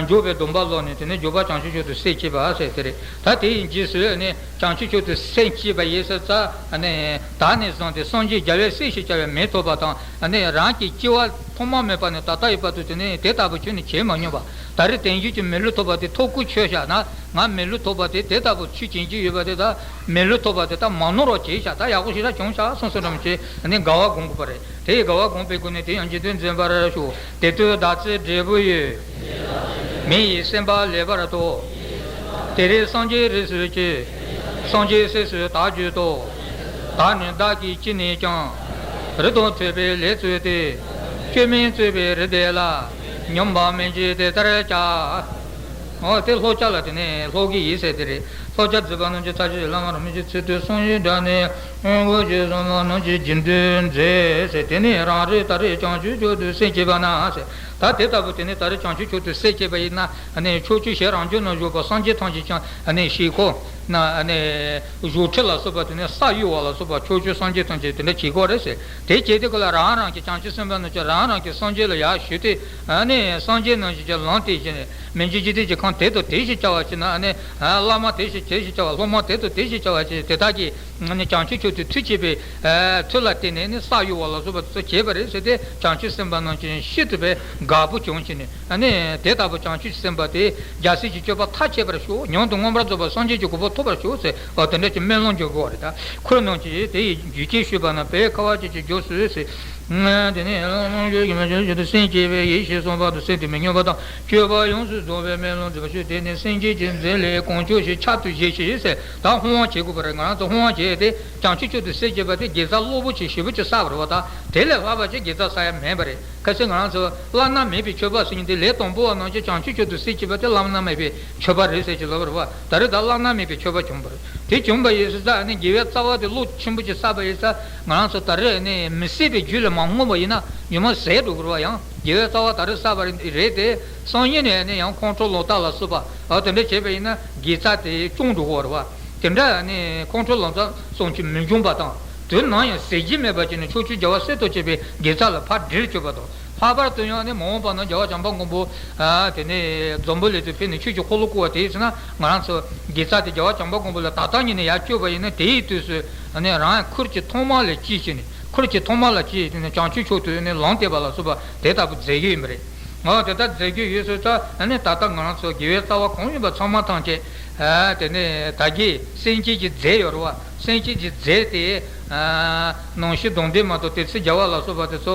མགྱོགས་པའི་སྡོམ་པ་བླངས་ནས་དེ་ནས་མགྱོགས་པ་བྱང་ཆུབ་མཆོག་ཏུ་སེམས་བསྐྱེད་པ་ཟེར་དེ་རེད། ད་དེ་ཡི་རྗེས་སུ་ནི་བྱང་ཆུབ་མཆོག་ཏུ་སེམས་བསྐྱེད་པ་ཡིན་ཟེར་ཙང་ནི། ད་ནས་བཟུང་སྟེ་སངས་རྒྱས་རྒྱལ་བའི་སྲས་ཞེས་བྱ་བའི་མིང་ཐོབ་པ་དང་། ནི་རང་གི་སྐྱེ་བ་ཐོག་མ་མེད་པ་ནས་ད་ལྟ་ཡི་བར་དུ་དེ་ནས་དེ་ལྟ་བུ་ཁྱོད་ནི་བྱེད་མ་མྱོང་བ། ད་རེས་དེང་གི་མི་ལུས་ཐོབ་པ་དེ་ཐོབ་ཀྱི་ཆོག་ཤག་ན། ང་མི་ལུས་ཐོབ་པ་དེ་དེ་ལྟ་བུ་ཆོས་བྱེད་ཀྱི་ཡོད་པ་དེ། ད་མི་ལུས་ཐོབ་པ་དེ་ད་མ་ནོར་བ་བྱས་ཤག་ད་ཡག་པོ་ཞེ་དྲག་བྱུང་ཤག་སོང་སོང་འདྲ་མི་བྱེད། ནི་དགའ་བ་སྒོམ་དགོས་པ་རེད། དེ་ཡི་དགའ་བ་སྒོམ་པའི་སྒོ་ནས་དེ་ཡང་འཇིག་རྟེན་འཛིན་པར་ཤོག་དེ་དུས་བདག་ཚེ་འབྲས་བུ་ཡོད། མི་ཡི་སེམས་པ་ལེགས་པར་ཐོབ། དེ་རིང་སངས་རྒྱས་རིགས་སུ་སྐྱེ། སངས་རྒྱས་སྲས་སུ་བདག་གྱུར་ཏོ། བདག་ནི་བདག་གིས་ཅི་ནས་ཀྱང་། རིགས་དང་མཐུན་པའི་ལས་བཙལ་ཏེ། སྐྱོན་མིན་བཙལ་བའི་རིགས་དེ་ལ། སྙོམས་པར་མི་འཇུག་དེ་ལྟར་བྱ། འོ་དེ་ལྷོ་སྐྱ་ལ་དེ་ནས་ལྷོ་གི་ཡིག་ཟེར་དེ་རེད། ལྷོ་སྐྱ་བརྫིས་པ་རྣམས་ཀྱི་ཚར་གཅོད་བླ་མ་རིན་པོ་ཆེ་ཚུལ་དུ་གསུངས་ཡོད་འདྲ་ནས། དབང་པོ་ཆོས་གསུམ་རྣམས་ཀྱི་རྒྱུད་འདི་མཛད་ཟེར། དེ་ནས་རང་རིག་ད་རེས་བྱང་ཆུབ་མཆོག་ཏུ་སེམས་བསྐྱེད་པ་ན་ཟེར། ད་དེ་ལྟ་བུ་དེ་ནས་ད་རེས་བྱང་ཆུབ་མཆོག་ཏུ་སེམས་བསྐྱེད་པ་ཡིན་ན། ཕྱོགས་བཅུའི་ཞལ་རང་བྱུང་ན་བཞུགས་པ་སངས་རྒྱས་ཐམས་ཅད་ཀྱང་ཞིང་ཁམས་ན་བཞུགས་ཁྲི་ལ་སོགས་པ་དེ་ནས་ས་གཡོ་བ་ལ་སོགས་པ་ཕྱོགས་བཅུའི་སངས་རྒྱས་ཐམས་ཅད་དེ་འདྲ་བྱེད་དགོས་རེད་ཟེར། དེ་བྱས་དུས་ཀ་ལ་རང་རང་གི་བྱང་ཆུབ་སེམས་དཔའ་རྣམས་ཀྱིས་རང་རང་གི་སངས་རྒྱས་ལ་ཡར་ཞུས་ཏེ། ཨ་ནི་སངས་རྒྱས་རྣམས་ཀྱིས་ཀྱང་ལམ་སྟོན་བྱས་ནས་མི་མཇེད་འཇིག་རྟེན་གྱི་ཁམས་དེ་དང་དེ་ཞེས་བྱ་བ་ཞིག་ན། ཨ་ནི་བླ་མ་དེ་ཞེས་བྱ་བྱ་བ། སློབ་མ་དེ་དང་དེ་ཞེས་བྱ་བ་ཞིག་དེ་དག་གིས་ཨ་ནི་བྱང་ཆུབ་མཆོག་ཏུ་མཐུ་བྱེད་པའི་མཐུ་ལ་བརྟེན་ནས་ནི་ས་གཡོ་བ་ལ་སོགས་པ་དེ་ཚོ་བྱས་པ་རེད་ཟེར་ཏེ། བྱང་ཆུབ་སེམས་དཔའ་རྣམས་ཀྱིས་ཤིན་ཏུ་བས་དགའ་པོ་བྱུང་བྱས་ནས། ཨ་ནི་དེ་ལྟ་བུ་བྱང་ཆུབ་སེམས་དཔའ་དེ་རྒྱལ་སྲས་ཀྱི་སྤྱོད་པ་མཐར་ཕྱིན་པར་ཤོག་ཉམས་དང་མངོན་པར་རྫོགས་པར་སངས་རྒྱས་ཀྱི་གོ་འཕང་ཐོབ་པར་ཤོག་ཟེར། འོ་དེ་འདྲ་ཅིག་སྨོན་ལམ་རྒྱག་དགོས་པ་རེད། ད་ཁོ་རྣམས་ཀྱིས་དེ་ཡི་རྒྱུད་ཀྱི་ཞུས་པ་ན་བོད་ཁ་བ་ཅན་གྱི་རྒྱུད་སུ་ཟེར། དེ་ནས་སེམས་བསྐྱེད་པའི་ཡེ་ཤེས་གསུམ་དཔག་ཏུ་སེམས་བསྐྱེད་པའི་མི་སྙོམས་པ་དང་སྤྱོད་པ་ཡོངས་སུ་རྫོགས་པའི་སྨོན་ལམ་མཛད་པ་ཞུ། དེ་ནི་སེམས་བསྐྱེད་ཀྱི་རྫས་ལས་གང་བྱུང་ཞིག་ཁྱད་དུ་བཞེས་ཤིག་ཟེར། ད་ཧོང་བ་བྱེད་དགོས་པ་རེད། ང་རང་ཚོ་ཧོང་བ་བྱས་ཏེ་བྱང་ཆུབ་མཆོག་ཏུ་སེམས་བསྐྱེད་པ་དེ་དགེ་རྩ་རླབས་པོ་ཆེ་ཞེ་པོ་ཅིག་བསགས་པ་རེད་པ། ད་དེ་ལས་ལྷག་པ་ཅིག་དགེ་རྩ་བསགས་ཡ་མེད་པ་རེད། ཁ་སང་ང་རང་ཚོ་བླ་ན་མེད་པའི་མཆོད་པ་ཟེར་མཁན་དེ་ལས་དང་པོ་བ་ནང་བཞིན་བྱང་ཆུབ་མཆོག་ཏུ་སེམས་བསྐྱེད་པ་དེ་བླ་ན་མེད་པའི་མཆོད་པ་རེད་ཟེར་གྱི་ལབ་པ་རེད་པ། ད་རེས་ད་བླ་ན་མེད་པའི་མཆོད་པ་བྱུང་བ་རེད། དེ་བྱུང་བ་ཡིན་ཙང་ནི་དགེ་བའི་རྩ་བ་དེ་བློ་ཆེན་པོ་ཅིག་བསགས་པ་ཡིན་ཙང་། ང་རང་ཚོ་ད་རེས་ནི་མི་བསད་པའི་རྒྱུད་ལ་མ་བསྔོས་པ་ཡིན་ན་ཉི་མ་ཟད་འགྲོ་གི་རེད་པ། ཡང་དགེ་བའི་རྩ་བ་ད་རེས་བསགས་པ་རེད་དེ། སང་ཉིན་ནས་ནི་ཡང་ཁོང་ཁྲོ་ལོག་ལྟ་ལ་སོགས་པ། ཨ་དེ་འདྲ་བྱས་པ་ཡིན་ན་དགེ་རྩ་དེ་སྐྱོན་འགྲོ་གི་རེད་པ། དེ་འདྲ་ནི་ཁོང་ཁྲོ་ལོག་ལྟ་སོགས་ཀྱིས་མི་འཇོམས་པ་དང་། དེ་ནང་ཡང་ཟད་རྒྱུ་མེད་པ་བྱས་ནས་ཕྱོགས་བཅུའི་རྒྱལ་བ་སྲས་དང་བཅས་པའི་དགེ་རྩ་ལ་ཕར་སྦྲེལ་བཅུག་པ་དང་། ལྷག་པར་དུ་ཡང་ནི་མ་འོངས་པ་ན་རྒྱལ་བ་བྱམས་པ་མགོན་པོ། ཨ་དེ་ནས་འཛམ་བུ་གླིང་དུ་ཕེབས་ནས་ཆོས་ཀྱི་འཁོར་ལོ་བསྐོར་བ་དེ་ཡིན་ཟེར་ན། ང་རང་ཚོ་དགེ་རྩ་དེ་རྒྱལ་བ་བྱམས་པ་མགོན་པོ་ལ་ད་ལྟ་ཉིད་ནས་ཡར་བཅོལ་བ་ཡིན་ན། དེའི་དུས་སུ་ནི་རང་ཁུར་གྱིས་ཐོག་མ་ལ་སྐྱེས་ཤིང་ནི། ཁུར་གྱིས་ཐོག་མ་ལ་སྐྱེས་ནས་བྱང་ཆུབ་མཆོག་ཏུ་ནི་ལམ་བསྟན་པ་ལ་སོགས་པ་དེ་ལྟ་བུ་མཛད་ཀྱི་ཡིན་པ་རེད། འོ་དེ་ལྟར་མཛད་ཀྱི་ཡོད་ཟེར་ཙང་། ཨ་ནི་ད་ལྟ་ང་རང་ཚོ་དགེ་བའི་རྩ་བ་གང་ཡིན་པ་ཚང་མ་ཐམས་ཅད། ཨ་དེ་ནས་ད་གིན་སེམས་བསྐྱེད་ཀྱི་རྫས་ཡོད་རེད་པ། སེམས་བསྐྱེད་ཀྱི་རྫས་དེ། ཨ་ནང་བཞིན་སྡོམ་ལྡན་མ་དང་དེ་ཚེ་རྒྱལ་བ་ལ་སོགས་པ་དེ་ཚོ་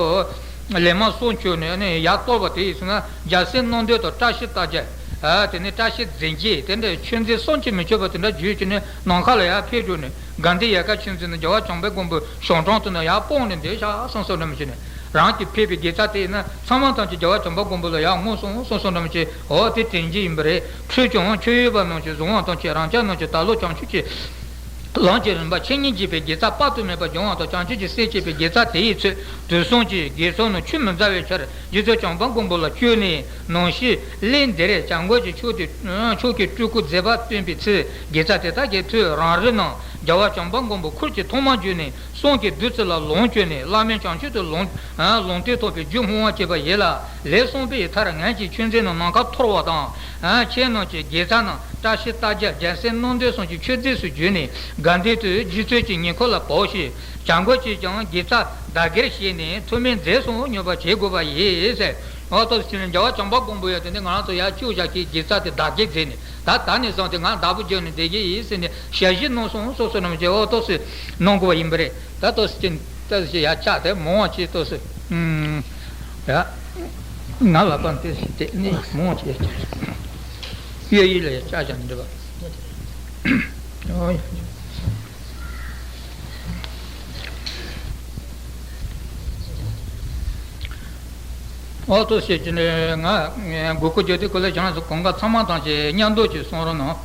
ལས་མ་གསུམ་བྱས་ནས་ནི་ཡར་གཏོར་བ་དེ་ཡིན་ཟེར་ན། རྒྱལ་སྲས་རྣམ་འདྲེན་དང་བཀྲ་ཤིས་རྟགས་བརྒྱད། ཨ་དེ་ནས་བཀྲ་ཤིས་རྫས་བརྒྱད། དེ་འདྲ་མཆོད་རྫས་བསམ་གྱིས་མི་ཁྱབ་པ་དེ་འདྲ་བརྗོད་བྱས་ནས་ནམ་མཁའ་ལ་ཡར་ཕེབས་འགྲོ་ནས། དགའ་ལྡན་ཡལ་ག་ཆོས་འཛིན་ནས་རྒྱལ་བ་བྱམས་པ་མགོན་པོའི་ཞབས་དྲུང་དུ་ནི་ཡར་སྤུངས་ནས་བསྡད་ཤག་སོང་སོང་འདྲ་མི་བྱེད་ནས། རང་གིས་ཕུལ་བའི་དགེ་རྩ་དེ་ཡིན་ན་ཚང་མ་ཐམས་ཅད་རྒྱལ་བ་བྱམས་པ་མགོན་པོ་ལ་ཡར་བསྔོས་སོང་སོང་སོང་འདྲ་མི་བྱེད། འོ་དེ་དྲན་གྱི་ཡིན་པ་རེད། ཁྱོད་ཀྱང་ཁྱོད་ཡོད་པ་ནང་བཞིན་བཟུང་བ་དང་བཅས། རང་ཅག་རྣམས་ཀྱི་ད་ལོ་བྱང་ཆུབ་ཀྱི་ལམ་གྱི་རིམ་པ་ཆེ་ཉིད་འཇིག་པའི་དགེ་རྩ་དཔག་ཏུ་མེད་པ་སྦྱོང་བ་དང་། བྱང་ཆུབ་ཀྱི་སེམས་བསྐྱེད་པའི་དགེ་རྩ་དེ་ཡི་ཚུལ་དུས་གསུམ་གྱི་དགེ་ཚོགས་རྣམས་ཆུད་མི་ཟ་བའི་ཕྱིར། རྗེ་བཙུན་བྱམས་པ་མགོན་པོ་ལ་བཅོལ་ནས། ནང་བཞིན་གླིང་འདིར་བྱམས་མགོན་གྱི་མཆོག་ཏུ་མཆོག་གི་སྤྲུལ་སྐུ་མཛད་པ་སྟོན་པའི་ཚུལ། དགེ་རྩ་དེ་དག་གི་མཐུས་རང་རིགས་རྣམས་རྒྱལ་བ་བྱམས་པ་མགོན་པོ་ཁུར་གྱིས་ཐོག་མར་བརྒྱུད་ནས། གསུང་གི་བདུད་རྩི་ལ་ལོངས་སྤྱོད་ནས། བླ་མེད་བྱང་ཆུབ་ཏུ་ལོངས་ལོངས་སྤྱོད་ཐོབ་པའི་རྒྱུ་བསྔོ་བ་བྱས་པ་ཡིན་ལ། ལས་གསུངས་པའི་མཐར། ངེད་ཀྱི་ཆོས་འཛིན་རྣམས་ནམ་མཁར་འཐོར་བ་དང་། ཁྱེད་རྣམས་ཀྱི་དགེ་རྩ་རྣམས་བཀྲ་ཤིས་རྟགས་བརྒྱད། རྒྱལ་སྲས་རྣམ་འདྲེན་གསུམ་གྱི་མཆོད་རྫས་སུ་བརྗོད་ནས། དགའ་ལྡན་དུ་རྗེ་བཙུན་གྱི་ཉེ་འཁོར་ལ་བབས་ཤིག། བྱམས་མགོན་གྱིས་ཀྱང་དགེ་རྩ་བདག་གིར་བཞེས་ནས། ཐོགས་མེད་མཛེས་སུ་མྱུར་བར་བྱེད་དགོས་པ་ཡིན་ཟེར། འོ་ཏོ་ཟེར་ནས་རྒྱལ་བ་བྱམས་པ་མགོན་པོ་ཡང་དེ་ནས་ང་རང་ཚོ་ཡར་བཅོལ་བཞག་གི་དགེ་རྩ་དེ་བདག་གིར་མཛད་ནས། ད་ད་ནས་བཟུང་སྟེ་ང་བདག་པོ་རྒྱབ་ནས་བསྡད་ཀྱི་ཡིན་ཟེར་ནས་ཞལ་བཞེས་གནང་སོང་སོང་སོང་རྣམས་ཀྱིས། འོ་ཏོ་ཟེར་གནང་དགོས་པ་ཡིན་པ་རེད། ད་ཏོག་ཙམ་ཅིག་ཏོག་ཙམ་ཅིག་ཡར་བཅག་སྟེ་མང་བ་ཅིག་ཏོག་ཙམ། ཨུམ། ཡ། ང་ལ་པང་ཏོག་ཙམ་དེ་ནི་མང་བ་ཅིག་ཡར་བཅག། གཡས་གཡོན་ལ་ཡར་བཅག་བྱས་ནས་འགྲིག་པ། ཨོ་ཡ། ཨོ་ཏོག་ཙམ་ཅིག་ནི་ང་དགོས་མཁོ་བརྗོད་དེ་ཁོ་ལ་བྱང་སོང་གང་ག་ཚང་མ་ཐམས་ཅད་མཉམ་དུ་ཅིག་གསུང་རོགས་གནང་།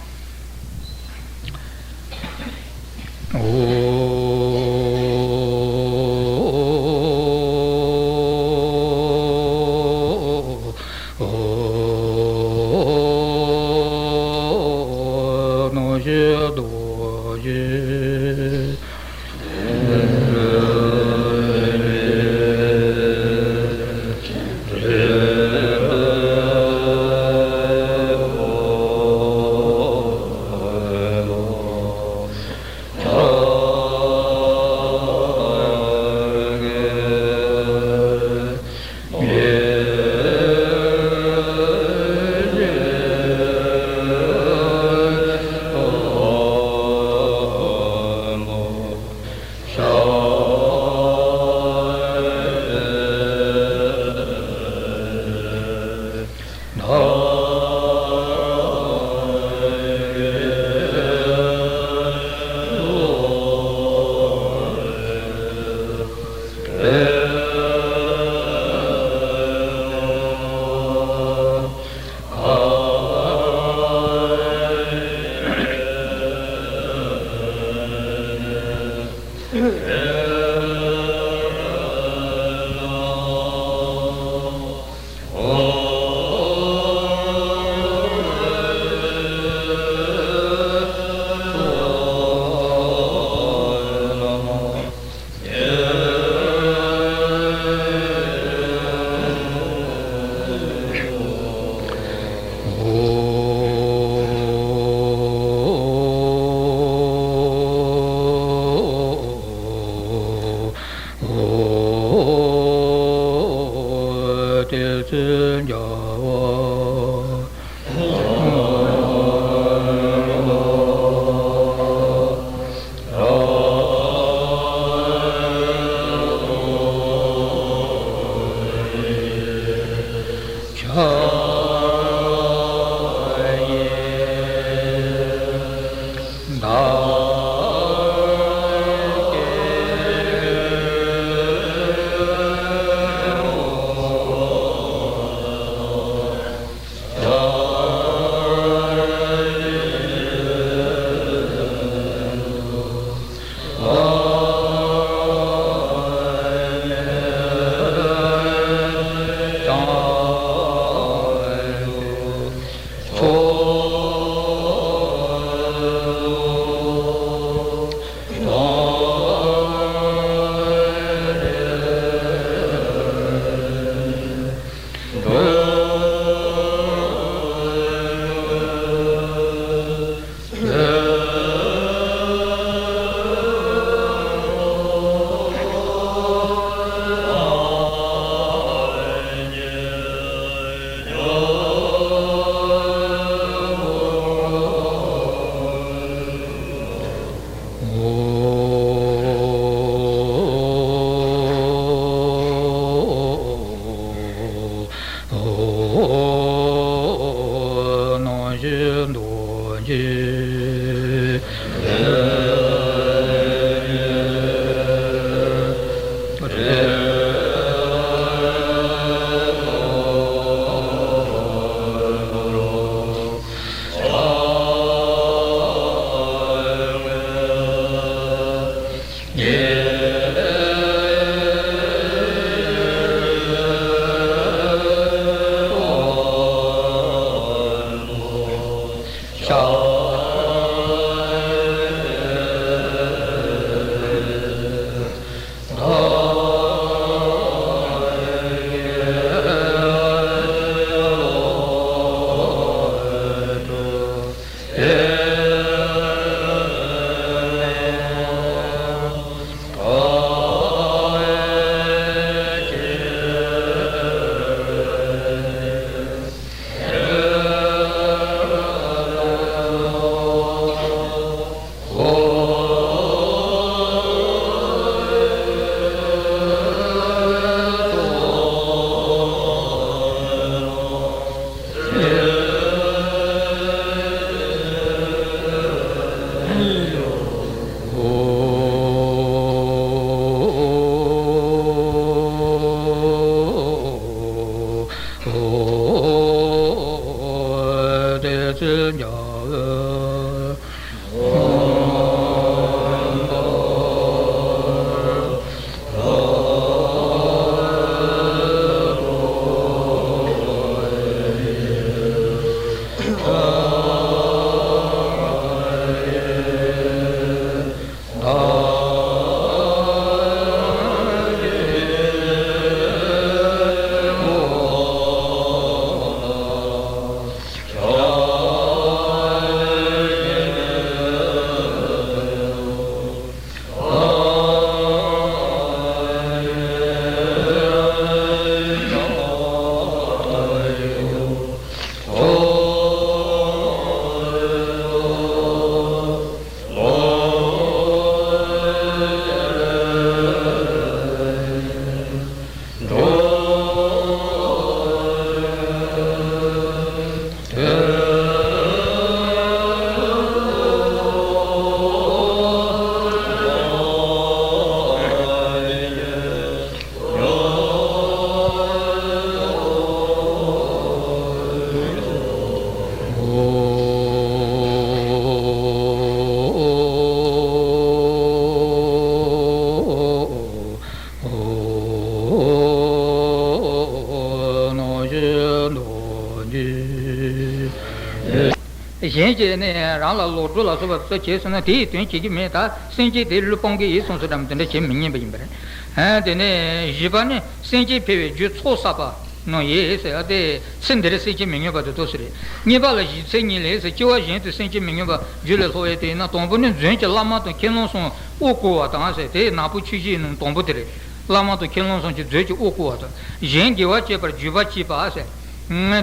གཞན་གྱིས་ནི་རང་ལ་ལོག་སྒྲུབ་ལ་སོགས་པ་ཚོ་བྱས་སོང་ན་དེའི་དོན་བྱེད་ཀྱི་མེད། ད་སེམས་ཅན་དེ་བློས་སྤང་གི་ཡིན་གསུངས་སོ་འདྲ་མི་དེ་འདྲ་བྱེད་མི་ཉན་པ་ཡིན་པ་རེད། དེ་ནས་བཞི་པ་ནི་སེམས་ཅན་ཕལ་བའི་རྒྱུ་ཚོགས་བསགས་པ་རྣམས་ཡིན་ཟེར། དེ་ཚེ་འདིར་སེམས་ཅན་མི་མངོན་པ་དེ་ཚོ་ཟེར་རེད། གཉིས་པ་ལ་གཞི་ཚེ་གཉིས་ལས་ཟེར། སྐྱེ་བ་གཞན་དུ་སེམས་ཅན་མི་མངོན་པ་རྒྱུད་ལ་སློག་ཡས་དེ་ཡིན་ན། དང་པོ་ནི་མཛོད་ཀྱི་བླ་མ་དང་ཁས་བླངས་སོགས་དབུ་བསྐོར་བ་དང་ཟེར། དེ་ནག་པོ་ཆུ་བཞི་ཡིན་ནམ་དང་པོ་དེ་རེད། བླ་མ་དང་ཁས་བླངས་སོགས་ཀྱི་མཛོད་ཀྱི་དབུ་བསྐོར་བ་དང་། གཞན་དགེ་བ་བྱེད་པར་བརྒྱུད་པ་བྱེད་པ་ཟེར།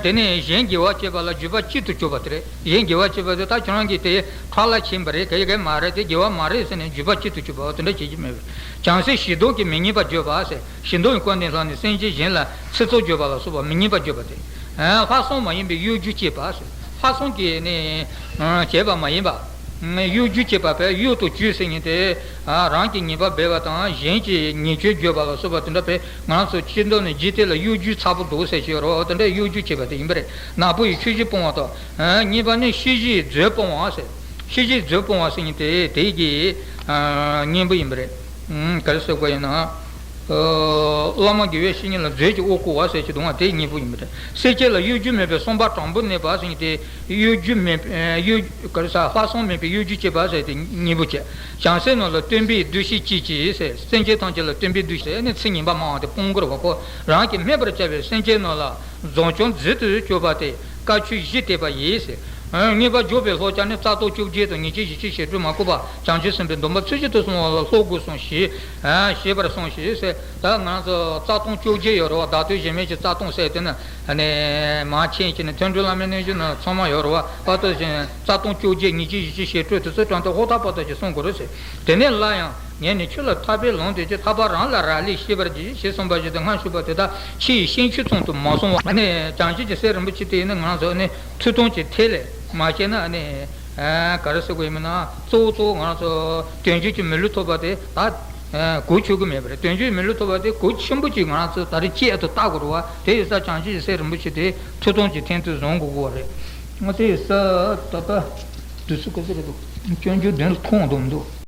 དེ་ནས་གཞན་དགེ་བ་བྱེད་པ་ལ་བརྒྱུད་པ་གཅིག་ཏུ་གྱུར་པ་དེ་རེད། གཞན་དགེ་བ་བྱེད་པ་དེ་ད་ཁྱོད་རང་གིས་དེ་ཁྲག་ལ་ཕྱིན་པ་རེད། ག་ཡི་ག་ཡི་མ་རེད། དེ་དགེ་བ་མ་རེད་ཟེར་ནས་བརྒྱུད་པ་གཅིག་ཏུ་གྱུར་པ་དེ་འདྲ་བྱེད་ཀྱི་མེད་པས། བྱང་སེམས་ཞི་མདོག་གིས་མི་སྙན་པ་བརྗོད་པ་ཟེར། ཞི་མདོག་གི་སྐུ་ནས་ལྷག་ནས་སེམས་ཅན་གཞན་ལ་ཚིག་རྩུབ་བརྗོད་པ་ལ་སོགས་པ་མི་སྙན་པ་བརྗོད་པ་སྟེ། ལྷག་བསམ་མ་ཡིན་པའི་གཡོ་སྒྱུ་བྱེད་པ་ཟེར། ལྷག་བསམ་གྱིས་ནི་བྱས་པ་མ་ཡིན་པ། གཡོ་སྒྱུ་བྱེད་པ་བས་གཡོ་དང་བཅོས་ཟེར་མཁན་དེ། རང་གི་ཉེས་པ་སྦས་པ་དང་གཞན་གྱི་ཉེས་སྐྱོན་བརྗོད་པ་ལ་སོགས་པ་དེ་འདྲ་བས། ང་ཚོ་སྤྱི་མདོ་ནས་འཇིག་རྟེན་ལ་གཡོ་སྒྱུ་ཚ་པོ་འདུག་ཟེར་གྱི་ཡོད་རེད། དེ་འདྲ་གཡོ་སྒྱུ་བྱེད་པ་དེ་ཡིན་པ་རེད། ནག་པོ་ཡི་ཆུ་བཞི་སྤོང་བ་དང་། གཉིས་པ་ནི་ཤེས་བཞིན་མཛོད་སྤོང་བ་ཟེར། ཤེས་བཞིན་མཛོད་སྤོང་བ་ཟེར་མཁན་དེ་དེ་གི་སྙིང་པོ་ཡིན་པ་རེད། ག་རེ་ཟེར་དགོས་ཡིན་ན། བླ་མ་དགེ་བའི་བཤེས་གཉེན་ལ་མཛོད་ཀྱི་དབུ་བསྐོར་བ་ཟེར་གྱི་འདུག་ང་། དེའི་སྙིང་པོ་ཡིན་པ་རེད། སེམས་ཅན་ལ་གཡོ་སྒྱུ་མེད་པའི་བསམ་པ་དྲང་པོ་གནས་པ་ཟེར་མཁན་དེ། གཡོ་སྒྱུ་མེད་པའི་གཡོ་ག་རེ་ཟ། ལྷག་བསམ་མེད་པའི་གཡོ་སྒྱུ་བྱེད་པ་ཟེར་དེ་གཉིས་པོ་བྱས། བྱང་སེམས་རྣམས་ལ་སྟོན་པའི་འདུ་ཤེས་གཅིག་གིས་ཟེར། སེམས་ཅན་ཐམས་ཅད་ལ་སྟོན་པའི་འདུ་ཤེས་ཟེར་ནས་ཚིག་ངན་པ་སྨྲ་བ་དེ་སྤོང་དགོས་རེད་པ། ཁོ་རང་གིས་སྨད་པར་བྱ་བའི་སེམས་ཅན་རྣམས་ལ་བཟང་སྐྱོང་མཛད་དུ་གྱུར་པ་སྟེ། བཀའ་ཆོས་བཞི་གཏད་པ་ཡིས་ཟེར། ཨ། ངེས་པར་འཇོག་པའི་བསླབ་བྱ་ནི་རྩ་ལྟུང་བཅོ་བརྒྱད་དང་ཉེས་བྱས་བཞི་བཅུ་ཞེ་དྲུག་མ་གོས་པ་བྱང་ཆུབ་སེམས་དཔའི་སྡོམ་པ་ཚུལ་བཞིན་དུ་བསྲུང་བ་ལ་སློབ་དགོས་གསུངས་ཤིག་ཨ། ཞེས་པར་གསུངས་ཤིག་ཟེར། ད་ང་ཚོ་རྩ་ལྟུང་བཅོ་བརྒྱད་ཡོད་རེད་པ། བདག་བསྟོད་གཞན་སྨོད་ཀྱི་རྩ་ལྟུང་ཟེར་དེ་ནི། ཨ་ནི་མར་ཕྱིན་བྱས་ནས་མཐོང་གྲོལ་བླ་མའི་རྣལ་འབྱོར་ནང་ཚང་མ་ཡོད་རེད་པ། བར་དུ་བཞིན་རྩ་ལྟུང་བཅོ་བརྒྱད་ཉེས་བྱས་བཞི་བཅུ་ཞེ་དྲུག་དེ་ཚོ་དྲངས་ཏེ་ཧོར་ཐག་བར་དུ་ཞིག་གསུང་དགོས་རེད་ཟེར། དེ་ནས་སླར་ཡང་ངས་ནི་ཆོས་ལ་ཐར་པའི་ལམ་སྟོན་ཅིང་། ཐར་པ་རང་ལ་རག་ལས་ཤེས་པར་གྱིས་ཞེས་གསུངས་པ་བཞིན་དུ་སྔར་ཞུས་པ་དེ་དག་ཕྱི་ཡི་ཤིང་ཆུ་ཙམ་དུ་མ་སོང་བར། ཨ་ནི་བྱང་ཆུབ་ཀྱི་སེམས་རིན་པོ་ཆེ་དེ་ཡིན་ན་ང་ཚོ་ནི་མཐུ་སྟོབས་ཀྱི་ཐིག་ལེ་མ་སྐྱེས་ན། ཨ་ནི་ ག་རེ་ཟེར་དགོས་ཡིན་མིན་ན། གཙོ་བོ་གཙོ་བོ་ང་རང་ཚོ་དོན་བརྗོད་ཀྱི་མི་ལུས་ཐོབ་པ་དེ་ད་གོ་ཆོད་ཀྱི་མེད་པ་རེད། དོན་བརྗོད་མི་ལུས་ཐོབ་པ་དེ་གོ་ཆེན་པོ་ཅིག་ང་རང་ཚོ་ད་རེས་གཅིག་ཏུ་བལྟ་དགོས་རེད་བ། དེ་ཡིན་ཙང་བྱང་ཆུབ་སེམས་རིན་པོ་ཆེ་དེ་ཐུགས་དམ་གྱི་ཐན་ཐུན་བཟུང་དགོས་ཀྱི་རེད། ང་དེ་ཡིན་ཙང་ད་ལྟ་དུས་ཚོད་ག་ཚོད་རེད་འདུག་སྤྱོད་འཇུག་བདུན་ལ་ཐོན་འདུག་མི་འདུག